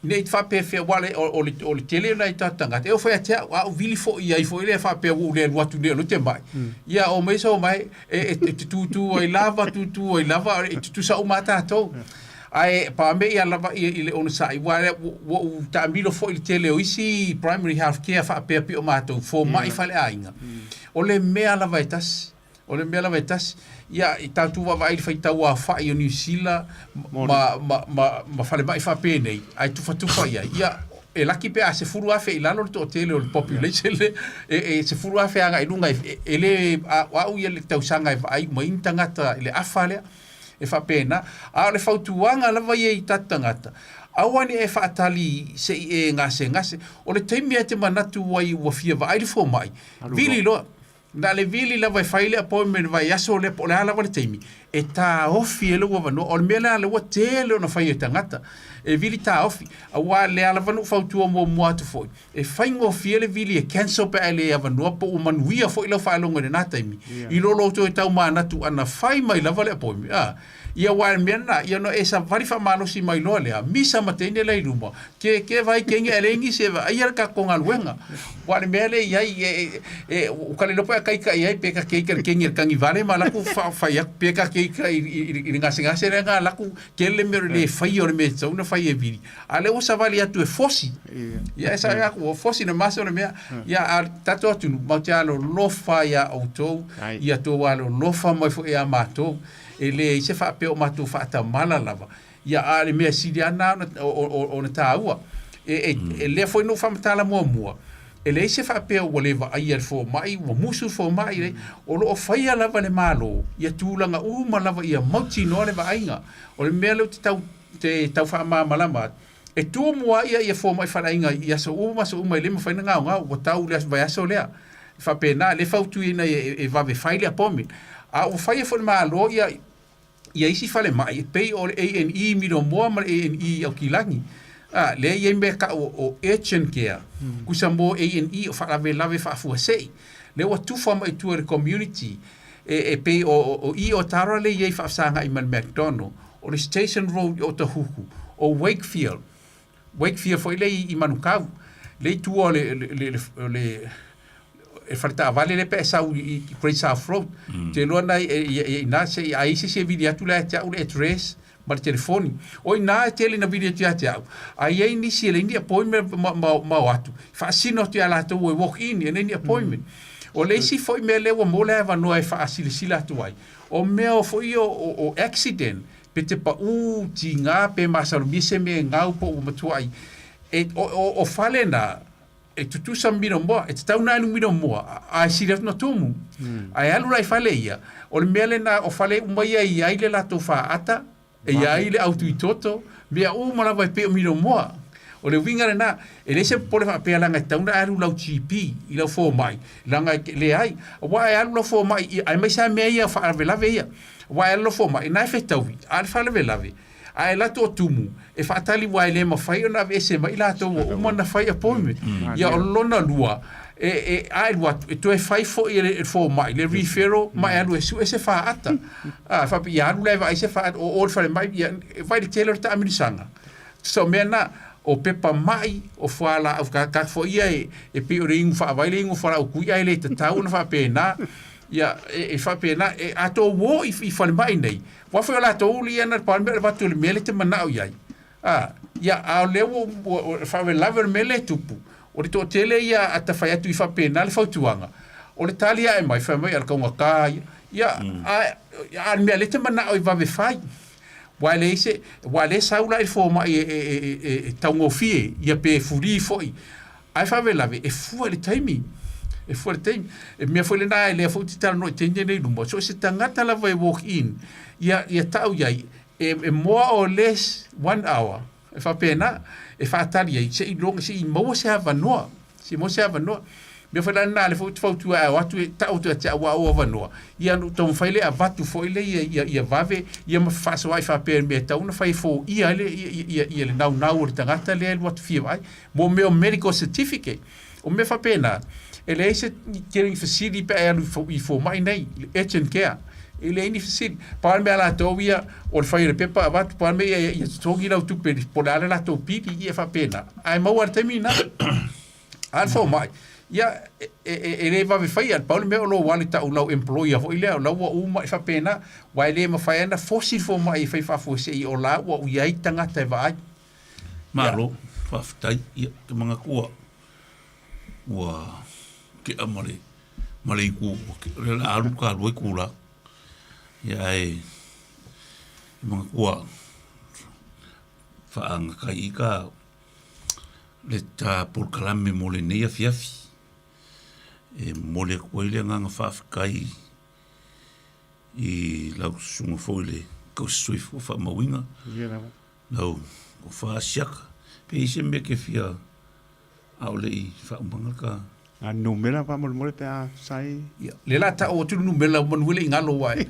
ne i faapea aua le, o, o le, o le tele o nai tatou tagata, e oo foi ia te au, a ou vili foi i ai foi lea faapea ua ou le alu atu nei o lea ou te mai. Ia, o mai sau mai, e, e, e te tūtū ai lava, tūtū ai lava, e tutusa uma lava tatou. Ae paame ia lava i, i le onosai, aua ua ou taamilo foi i le tele o isi primary health care faapea pei o matou, fomai faleaiga. O le mea lava e tasi, o le mea lava e tasi. Ia, i tatou vaavaai i le faitau aofai o Niu Sila ma, ma, ma, ma falemai faapenei, ae tufatufa i ai. Ia, e laki pe a 10,000 i lalo le toatele o le population le, e, e 10,000 agai i luga, e, e le, a, o au ia le tausaga e vaai uma ai ni tagata i le afa lea. E faapena. A o le fautuaga lava ia i tatou tagata, aua ne i e faatali se i e gasegase. O le taimi lava e te manatu ai ua fia vaai le fomai, vili loa. Na o le vili lava e fai le appointment i le vaiaso lea po o le a lava le taimi, e taofi ai lou avanoa. O le mea lena lea ua tele ona fai e tagata, e vili taofi. Aua o lea lava na ou fautua muamua atu foi, E faigofie le vili e cancel pe a e le avanoa po ua manuia foi lau faalogo i lena taimi, i lo lou toe taumanatu ana fai mai lava le appointment. A, ia aua o le mea lena, ia ona e savali faamalosi mai loa lea, misa ma teine la i luma, ke, ke vai kenge a leai nisi e vaaia le tatou galuega. Aua o le mea lea e i ai, e, e, e, ua ka le iloa pe a kaika i ai, pe ka keika i le kenge i le kagivale ma laku fai atu, pe ka keika i, i, i le gasegase lea na laku, tele le mea o le le faia o le mea e tatau ona fai e vili. A lea ua savali atu e fosi. Ia e savali atu ua fosi na masa o le mea. Ia a tatou atunuu matou te alolofa iā outou, ia tou alolofa mai foi iā matou. E leai se faapea o matou faatamala lava. Ia a o le mea sili lava lena ona taua. E, e, lea foi na ou faamatala muamua, e leai se faapea ua le vaaia e le fomai, ua musu le fomai, leai. O lo o faia lava e le Malo ia tulaga uma lava ia mautinoa le vaaiga. O le mea lea ou te tau te tau faamalamalama atu, e tumu lava ia ia fomai faleaiga i aso uma ma aso uma e le mafai ona gaogao, ua tau i le vaiaso lea. E faapena, lea e fautuaina e, e vave fai le appointment. A ua faia foi e le Malo ia ia isi falemai e pei o le A&E i Milomoa ma le A&E i Aukilagi. A, lea e i ai mea e tau o urgent care, tusa mo A&E o faalavelave faafuasei. Lea ua tufa mai i tua i le community e, e pei o, o, o i o Tara lea e i ai faafesagai ma le McDonald. O le Station Road i Otahuhu, o Wakefield, Wakefield foi lea i Manukau, lea i tua o le, le, le, le, le e fale taavale lea pe a e sau i Great South Road. Ou te iloa na i ina se i a i ai se isi e vili atu la ia te au le address ma le telefoni. O ina e tele ina vili atu ia te au, a i ai nisi e leai ni appointment ma, ma, ma o atu, faasino atu ia latou e walk in, e leai ni appointment. O le isi foi mea lea ua maua le avanoa e faasilasila atu ai, O mea foi ia o accident, pe te paʻū, tiga, pe masalomia se mea e gau po ua matuai, e, o, o, o fale na, e tutusa ma Milomoa, e tatau ona alu Milomoa, a e sili atu ona tumu. Ae alu la i fale ia, o le mea lena, o fale uma ia e i ai le latou faata, E i ai le au tuitoto, mea uma lava e pei o Milomoa. O le uiga lena, e leai se popole faapea leaga e tatau ona e alu lau GP i lau fomai, leaga e leai. Aua e alu lau fomai, aemaise lava mea ia o faalavelave ia. Aua e alu lau fomai, na e fetaui, a o le faalavelave. Ae alu atu o tumu e faatali aua e le mafai ona aveese mai i latou ua uma ona fai appointment. Ia o lona lua, e, e, a e alu atu, e toe fai foi e le, e le fomai le referral ma e alu e sue se faata. A, faapea, ia alu la e vaai se faata, o o i le falemai, ia, e vaai i le tele o le taamilisaga. Tusa o mea na, o pepa mai, o fualaau, ka, ka foi ia e, e pei o le inu faavai le inu fualaau kui ae le tatau ona faapena. Ia, e, e faapena, e, a tou o i, i falemai nei, Aua foi o latou ia na pau le mea o le avatu o le mea lea e te manao i ai. A, ia, a o lea ua, ua, ua faalavelave o le mea lea e tupu, o le toatele ia a ta fai atu i faapena le fautuaga, o le tali ae mai, fai mai, a le taugata ia. Ia, a, a o le mea lea e te manao e vave fai. Aua e leai se, aua o lea e sau la i le fomai e, e, e, e, e taugofie, ia pe free foi. Ae faalavelave, e fua i le taimi. E fua i le taimi. E mea foi lena e lea foi ou te talanoa i taimi nei i luma, so o se tagata lava e walk in, ia, ia tau i ai, e, e more or less one hour, e faapena, e faatali ai, se i loga, se i maua se avanoa, se i maua se avanoa. Mea foi la lena, lea foi ou te fautua ai, a o atu e tau atu ia te au au avanoa, ia ona ou taumafai lea e avatu foi lea ia, ia, ia vave, ia ma fefaasoaai faapea i le mea e tatau ona fai e foia ai le, ia, ia, ia le naunau o le tagata lea e alu atu fia vaai. Mo mea o medical certificate, o mea faapena, e leai se tele ni fesili pe a e alu i fomai nei, le urgent care, e leai ni fesili. Pau le mea a latou ia, o le fai o le pepa avatu, pau le mea ia, ia totogi lau tupe po o le a le latou pili, ia faapena. Ae maua i le taimi lena. A le fomai, ia, e, e, e le vave faia, pau le mea o lou alu e tau lau employer foi lea, o la ua uma, e faapena, aua e le mafai lava ona fosi le fomai e fai faafuasei o la ua i ai tagata e vaai. Malo, faafetai. Ia, ou te manatu ua, ua tea ma le, ma le itu, o lea o le a alu ta lua itula. Ia ae, e manatu ua faagatai i ka le ta polokalame mo lenei afiafi. E momoli atu ai le agaga faafetai i lau susuga foi i le tausisoifua faamauina. Ia lava. Lau tofa siaka, pe i ai se mea e te fia a o le i faaumaga ka. A numera faamolemole pe a sai. Ia, lea la tau atu le numera manu e le i galo aua e.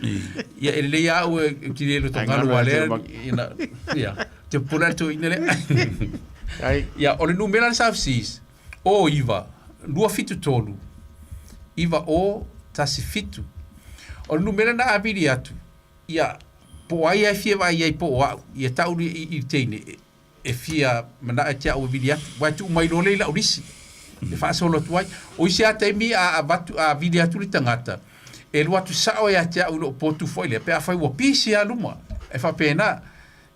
Ia e lelei lava au e te le loto galo aua lea ina ia te pupula le toeaina lea. Ai. Ia, o le numera a le South Seas, o 9 273 9 o 1 7. O le numera na avili atu, Ia, po o ai e fia vaai ai po o au, ia tau i, i, i le teine, e, e fia manaʻo ia te au e vili atu, aua e tuu mai loa lea i lau lisi, e faasolo atu ai. O isi lava taimi a avatu, a vili atu le tagata, e alu atu sao ia te au i lou potu foi lea, pe afai ua pisi lava luma, e faapena.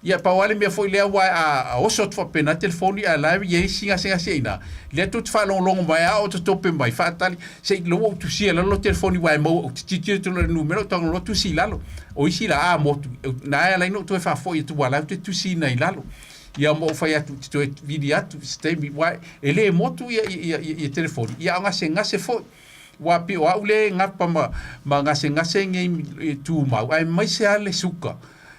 Ia, pau lava le mea foi lea aua a oso atu faapena le telefoni ae la e i ai si gasegase i ina, lea tou te faalogologo mai a o totope mai, faatali, se i loa ua ou tusia i lalo lau telefoni aua e maua, ou te tilotilo atu loa i le numera ou tago loa tusi i lalo. O isi la, a motu, na e ala ai ona ou toe faafoi atu aua o la ou te tusiina i lalo. Ia ma ou fai atu, ou te toe vili atu i se taimi, aua e le motu ia telefoni, ia a o gasegase foi. Aua pei o au lea e gapa ma, ma gasegase nei e tumau, aemaise lava le suka.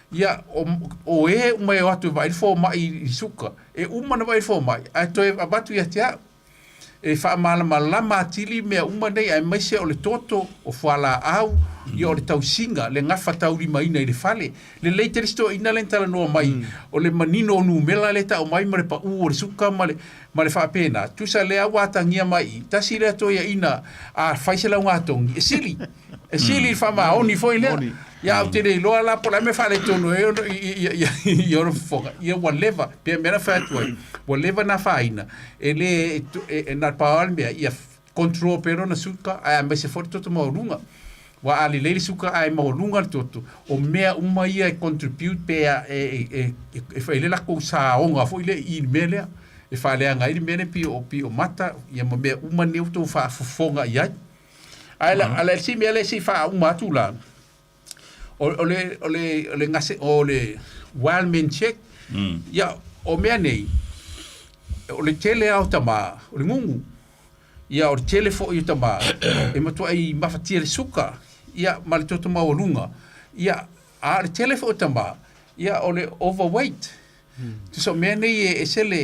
Ia, o, o e uma e o atu e vaai le fomai i suka, e uma ona vaai le fomai, ae toe avatu ia te au. E faamalamalama atili mea uma nei, aemaise o le toto, o fualaau, ia o le tausiga, le gafataulimaina i le fale. Lelei tele si toeaina lea na talanoa mai, o le manino o numera lea e tau mai ma le pau o le suka ma le, ma le faapena, tusa lea ua atagia mai i, tasi lea toeaina a fai se laugatogi, e sili, e sili i le faamaoni foi lea. Ia, ou te le iloa la po o le a le mea faaletonu ai ona i ona fofoga, ia ua leva, pei o le mea na fai atu ai, ua leva ona afaina, e le, e na o le pau lava le mea, ia control pea lona suka, ae aemaise foi le toto maualuga. Aua a lelei le suka ae maualuga le toto, o mea uma ia e contribute pe a, e, e, e, e fai ai le latou saoga foi lea i i le mea lea, e faaleaga ai le mea lea pei o, pei o mata, ia ma mea uma nei ua outou faafofoga i ai. Ae la, a le isi mea lea se i faauma atu la, o, o le, o le, o le gase, o le wellman check, ia, o mea nei, o le tele lava o tama, o le gugu, Ia, o le tele foi o tama e matuai mafatia le suka, ia, ma le toto maualuga, ia, a o le tele foi o tama, ia, o le overweight. Tusa o mea nei e ese le,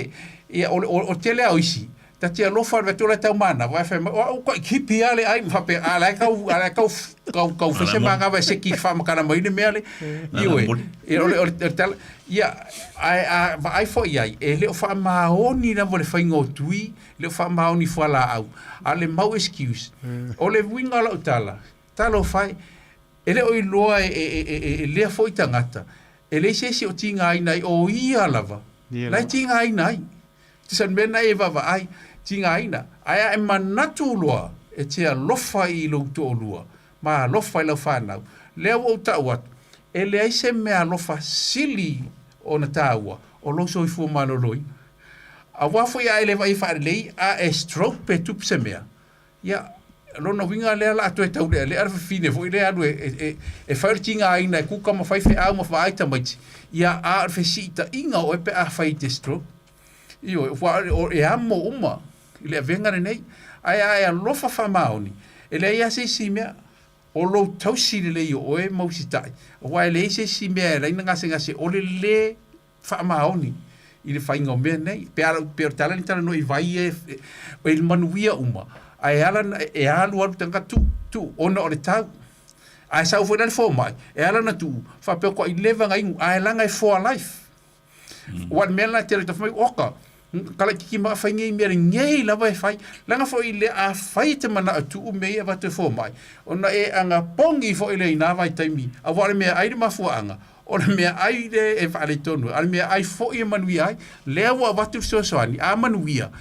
ia, o le, o, o le tele lava o isi, Ta te alofa le atu la tau manava ae fai mai, o au kai hipi lava le ai ma faapea, a la e kau, a la e kau, kau, kau fai se manava e seki faamatala mai le mea le. Ioe, o le, o le tala, ia, ae a vaai foi i ai, e le o faamaoni lava le faiga o tui, e le o faamaoni i fualaau, a o le mau excuse. O le uiga o lau tala, talofa e, e le o iloa e, e, e, e, e lea foi tagata, e leai se isi o tigaina ai, o ia lava, la e tigaina ai. Tusa o le mea lena e vaavaai, tigaina, ae a e manatu loa e te alofa i lou toalua ma alofa i lau fanau, lea ua ou tau atu, e leai se mea alofa sili ona taua o lou soifua maloloina. Aua foi a e le vaai e faalelei, a e stroke pe tupu se mea, ia, lona uiga lea la a toe taulealea le fafine foi lea alu e, e, e, e fai o le tigaina e kuka ma fai feau ma vaai tamaiti, ia, a o le fesiitaiga o oe pe a fai i te stroke. Ioe, ua e amo uma i le avega lenei, ae a e alofa faamaoni, e leai lava se isi mea, o lou tausi lelei o oe ma usitai, aua e leai se isi mea e ala ai ona gasegase o le lē faamaoni i le faiga o mea nei. Pe a, pe o le tala ni talanoa i vai e, e manuia uma, ae ala ona e alu alu tagata tuu, tuu, ona o le tau. Ae sau foi la le fomai, e ala ona tuu, faapea kua i leva ona inu, ae laga e for life. Ua le mea lena tele ta fai oka kala kiki ma fai nei mea nei lava e fai langa foi le a fai te mana tu me ia vatu fo mai ona e anga pongi foi le ina vai taimi a wa le mea ai le mafuaanga o le mea ai le e faale tonu a le mea ai foi e manuia ai lea ua avatu le fesoasoani a manuia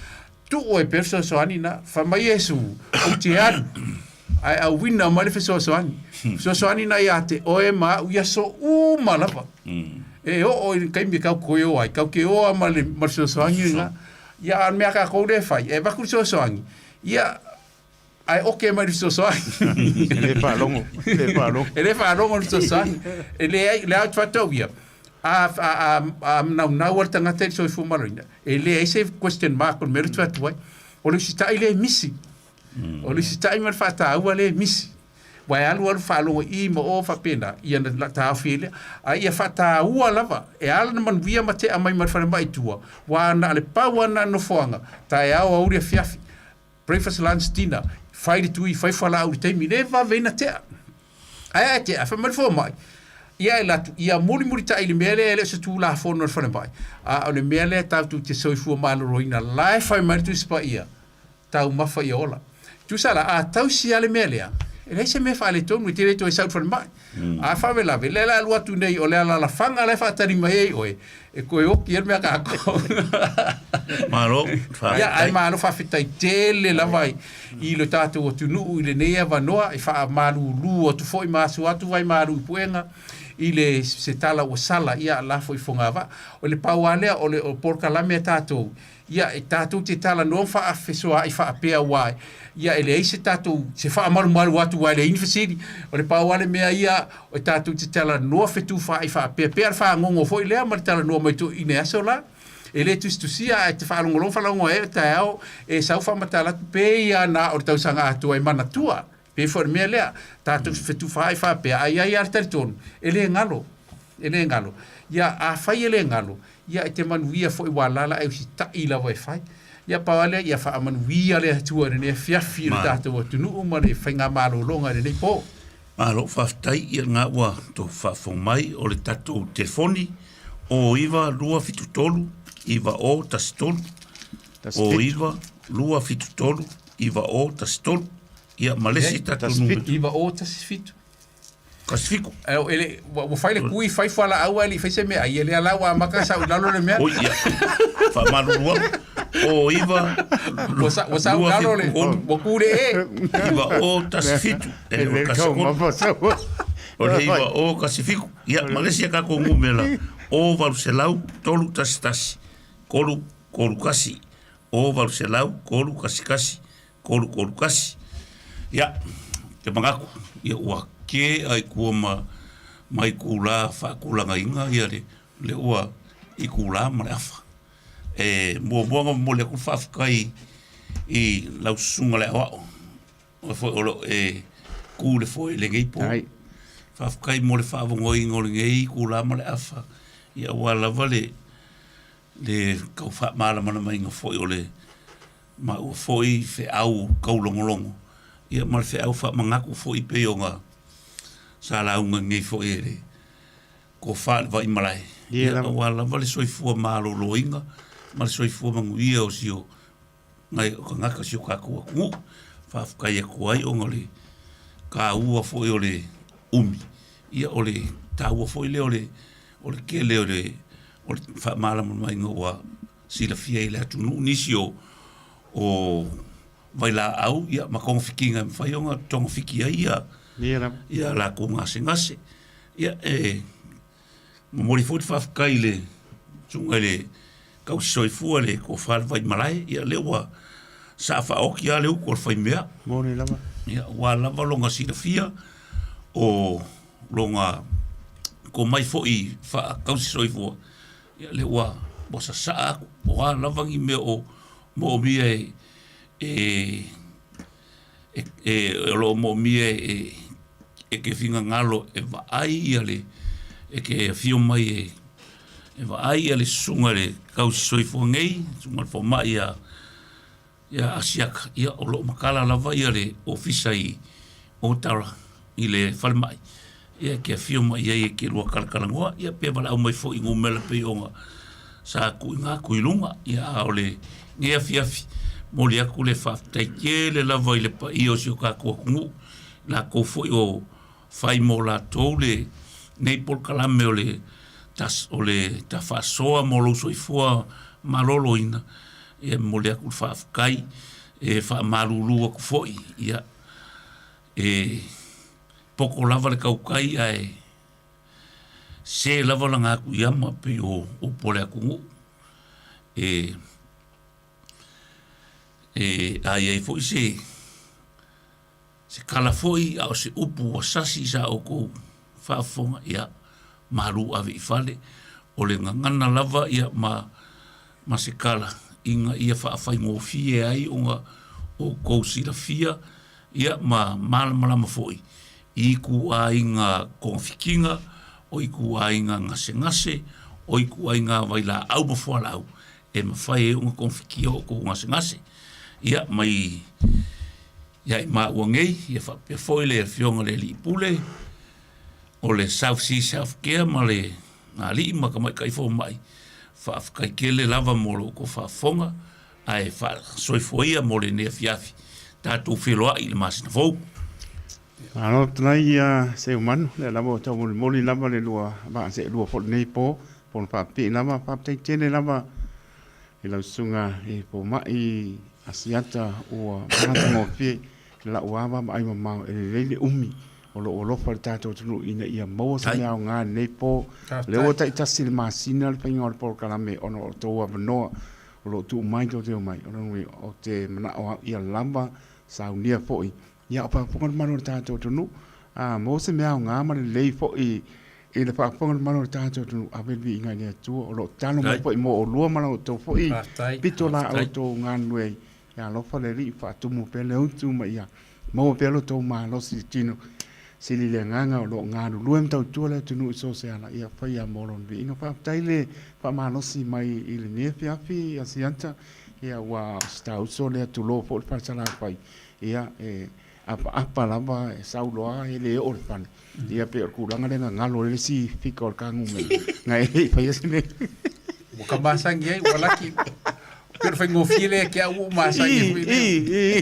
tuu ai pea le fesoasoani na fai mai Iesu ou te alu ae auina mai le fesoasoani fesoasoani na ia te oe ma au i aso uma lava e oo i le taimi e kau koe o ai kau ke oa ma le ma le fesoasoani lena ia a o le mea a kākou lea e fai e avatu le fesoasoani ia ae oke mai le fesoasoani. E le faalogo, e le faalogo. E le faalogo le fesoasoani. E leai, le ao te faatau ia, a, a, a, a manaunau a le tagata i le soifua maloloina, e leai se question mark o le mea lea e te atu ai. O le usitai lea e misi. O le usitai ma le faataua lea e misi. Ua e alu alu faalogo i i ma o faapena, ia na taofi ai lea. A ia faataua lava, e ala ona manuia ma tea mai ma le falemai i tua, ua na o le pau lava lena nofoaga, taeao, aoauli, afiafi. breakfast, lunch, dinner, fai le tui, fai fualaau i le taimi, le vave ai na tea. Ae a e tea, fai mai le fomai, ia e latu, ia mulimulitai i le mea lea e le o se tulafono a le falemai, a o le mea lea tatou te soifua maloloina, la e fai mai le Tusi Paia, taumafa ia ola. Tusa la, a tausi lava le mea lea, e leai se mea faaletonu, e te le toe sau i le falemai. A faalavelave, lea la alu atu nei o le alalafaga la e faatali mai ai oe, e toe oki ai le mea kākou. Malo, faafetai. Ia, ae malo faafetai tele lava i lo tatou atunuu i lenei avanoa e faamalulu atu foi ma asu atu vaimalu i puega i le se tala ua sala, ia lafo i fogavaa. O le pau lava lea o le polokalame a tatou, Ia, e tatou te talanoa ma faafesoaai faapea aua ia e leai se tatou, se faamalumalu atu aua e leai ni fesili. O le pau lava le mea ia, e tatou te talanoa fetufaai faapea, pei lava le fagogo foi lea ma le talanoa mai toeaiina i aso la. E le tusitusia ae te faalogologo faalogologo ai o taeao e sau faamatala atu pei lava na o le tausaga atoa e manatua. Pei foi o le mea lea, tatou te fetufaai faapea, ae i ai lava le talitonu, e le galo, e le galo. Ia, afai e le galo, Ia e te manuia foi ua alaala e usitai lava e fai. Ia pau lava lea ia faamanuia le Atua i lenei afiafi i le tatou atunuu ma le faigamalologa i lenei po. Malo faafetai ia lena ua tou faafofoga mai o le tatou telefoni o 9 2 7 3 9 0 1 3 o 9 2 7 3 9 0 1 3 ia ma le isi tatou numera 9 0 1 7 Kasifiko. Eh, ele, ua fai le kui, fai fualaau ae le i fai se meaai, ia lea la ua amata sau i lalo le mea. Oi, ia. Faamalulu atu. O iva, Ua sa, ua sau i lalo le, ua ku le e. Iva o tasi fitu. E le o kasi kolu. O le iva o kasi fiku. Ia, ma le isi a kākou numera. O 800 3 tasi tasi. Kolu, kolu kasi. O 800 3 kasi kasi. Kolu kolu kasi. Ia, te manatu, ia ua ke ai kua ma, ma i kūlā whaakulagainga ia le, le ua i kūlā ma le afa. E muamua na momoli atu le faafetai i lau susuga le aoao, oe foi o lo o e kū le foe i lenei po. Faafetai mo le faavonoina o lenei itulā ma le afa, ia aua lava le, le tau faamalamalamaina foi o le. maua foi feau kaulogologo, ia ma le feau faamanatu foi pei ona sa lauga nei foi e le tofa i le Vaimalae, ia aua lava le soifua maloloina ma le soifua manuia o si o nai o tagata o si o tatou atunuu. Faafetai atu ai ona o le taua foi o le umi, ia o le taua foi lea o le o le tele o le o le faamalamalamaina ua silafia i le atunuu nisi o o vailaau ia ma togafitiga e mafai ona togafiti ai ia ia latou gasegase. Ia e momoli foi le faafetai i le susuga i le tausi soifua le tofa le Vaimalae, ia lea ua saa faaoti lava le utu a le faimea. Moni lava. Ia ua lava lona silafia o lona komai foi faatausi soifua, ia lea ua ua sasaa atu, o a lava ni mea o moomia e e e o lo o moomia e e ke finagalo e vaai ia le e ke afio mai e e vaai ia le susuga i le tausi soifua nei, susuga i le fomai ia ia Asiata, ia o lo o matala lava ia le ofisa i Otara i le falemai, ia e te afio mai ai e te lua talatalanoa, ia pe valaau mai foi i numera pei ona sa tuuina atu i luga. Ia a o lenei afiafi, momoli atu le faafetai tele lava i le paia o si o tatou atunuu, latou foi o fai mo latou lenei polokalame o le o le tafaasoa mo lou soifua maloloina, ia e momoli atu le faafetai, e faamalulu atu foi, ia e poto lava le tautai ae se lava lana atu i ama pei o upu a le atunuu. E e a i ai foi se se tala foi a o se upu ua sasi i sa outou faafofoga, ia malu ave i fale. O le gagana lava ia ma ma se tala ina ia faafaigofie ai ona outou silafia ia ma malamalama foi i ituaiga togafitiga, o ituaiga gasegase, o ituaiga vailaau ma fualaau e mafai ai ona togafitia outou gasegase. Ia mai ia i maua nei, ia faapea foi le Afioga i le Alii Pule o le South Seas Healthcare ma le Alii ma Tamaitai Fomai, faafetai tele lava mo lo outou faafofoga ae faasoifua ia mo lenei afiafi. Tatou feiloai i le masina fou. Malo faafetai ia Seumanu, lea lava ua taumolimoli lava le lua vaa seelua foi lenei po, po na faapipii lava, faafetai tele lava i lau susuga i fomai Asiata ua matagofie i lau lava vaai mamao e lelei le umi o lou alofa i le tatou atunuu ina ia maua se mea aoga i lenei po. O lea ua taitasi le masina le faiga o le polokalame ona o outou avanoa o lo o tuu mai tou te omai. O lona uiga, ou te manao au ia lava saunia foi ia o faafofoga le mamalu o le tatou atunuu, a maua se mea aoga ma lelei foi i le faafofoga le mamalu o le tatou atunuu, ave le viiga i le Atua o lo o tatalo mai foi mo oulua ma la outou foi pito la outou galulue ai. Ia alofa le Alii, faatumu pea le utu ma ia maua pea lo outou malosi i le tino. Sili le agaga o lo o galulue ma tautua le atunuu i so o se ala, ia faia mo lona viiga. Faafetai le faamalosi mai i lenei afiafi Asiata, ia ua o se tauso lea tulou foi le fale Salafai, ia e apaapa lava e sau loa e le oo i le fale. Ia pei o le tulaga lea na galo ai le isi fika o le kagumea na e le i faia se mea. Ua ka masani ai, ua laki. Pei o le faigofie lea ke au ua masani ai foi lea.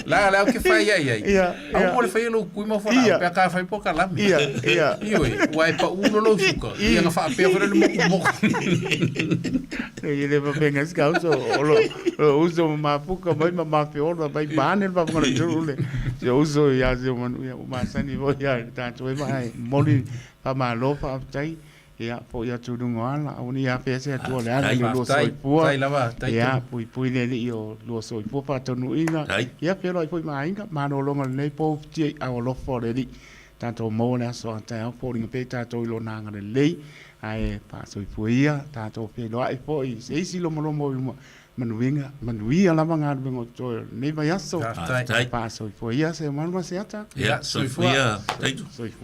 La le au ke fai ai ai. Au mo le fai lou kui ma fona pe ka fai po ka lami. Ia, ia. Ioe, ua e pau lo lou suka. Ia nga faapea foi le moku moku. E le faapea se uso o lo uso ma mafuka mai ma mafeola mai vaeane le faafofoga a le atunuu le si ou uso ia Seumanu ia ua masani foi ia i le tatou ai ma e momoli faamalo faafetai ia foi atu i luga o ala aua ne i afea se Atua o le ala i le lua soifua ia puipui le Alii o lua soifua faataunuuina ia feiloai foi ma aiga malologa o lenei po ufitia i aao alofa o le Alii tatou maua le aso a taeao foliga pea i tatou i lona agalelei ae faasoifua ia tatou feiloai foi i se isi lomolomo i luma Manuia, manuia lava galuega o totoe o lenei vaiaso. Faafetai. Faasoifua ia Seumanu ma Seata. Ia, soifua ia Taito. Soifua.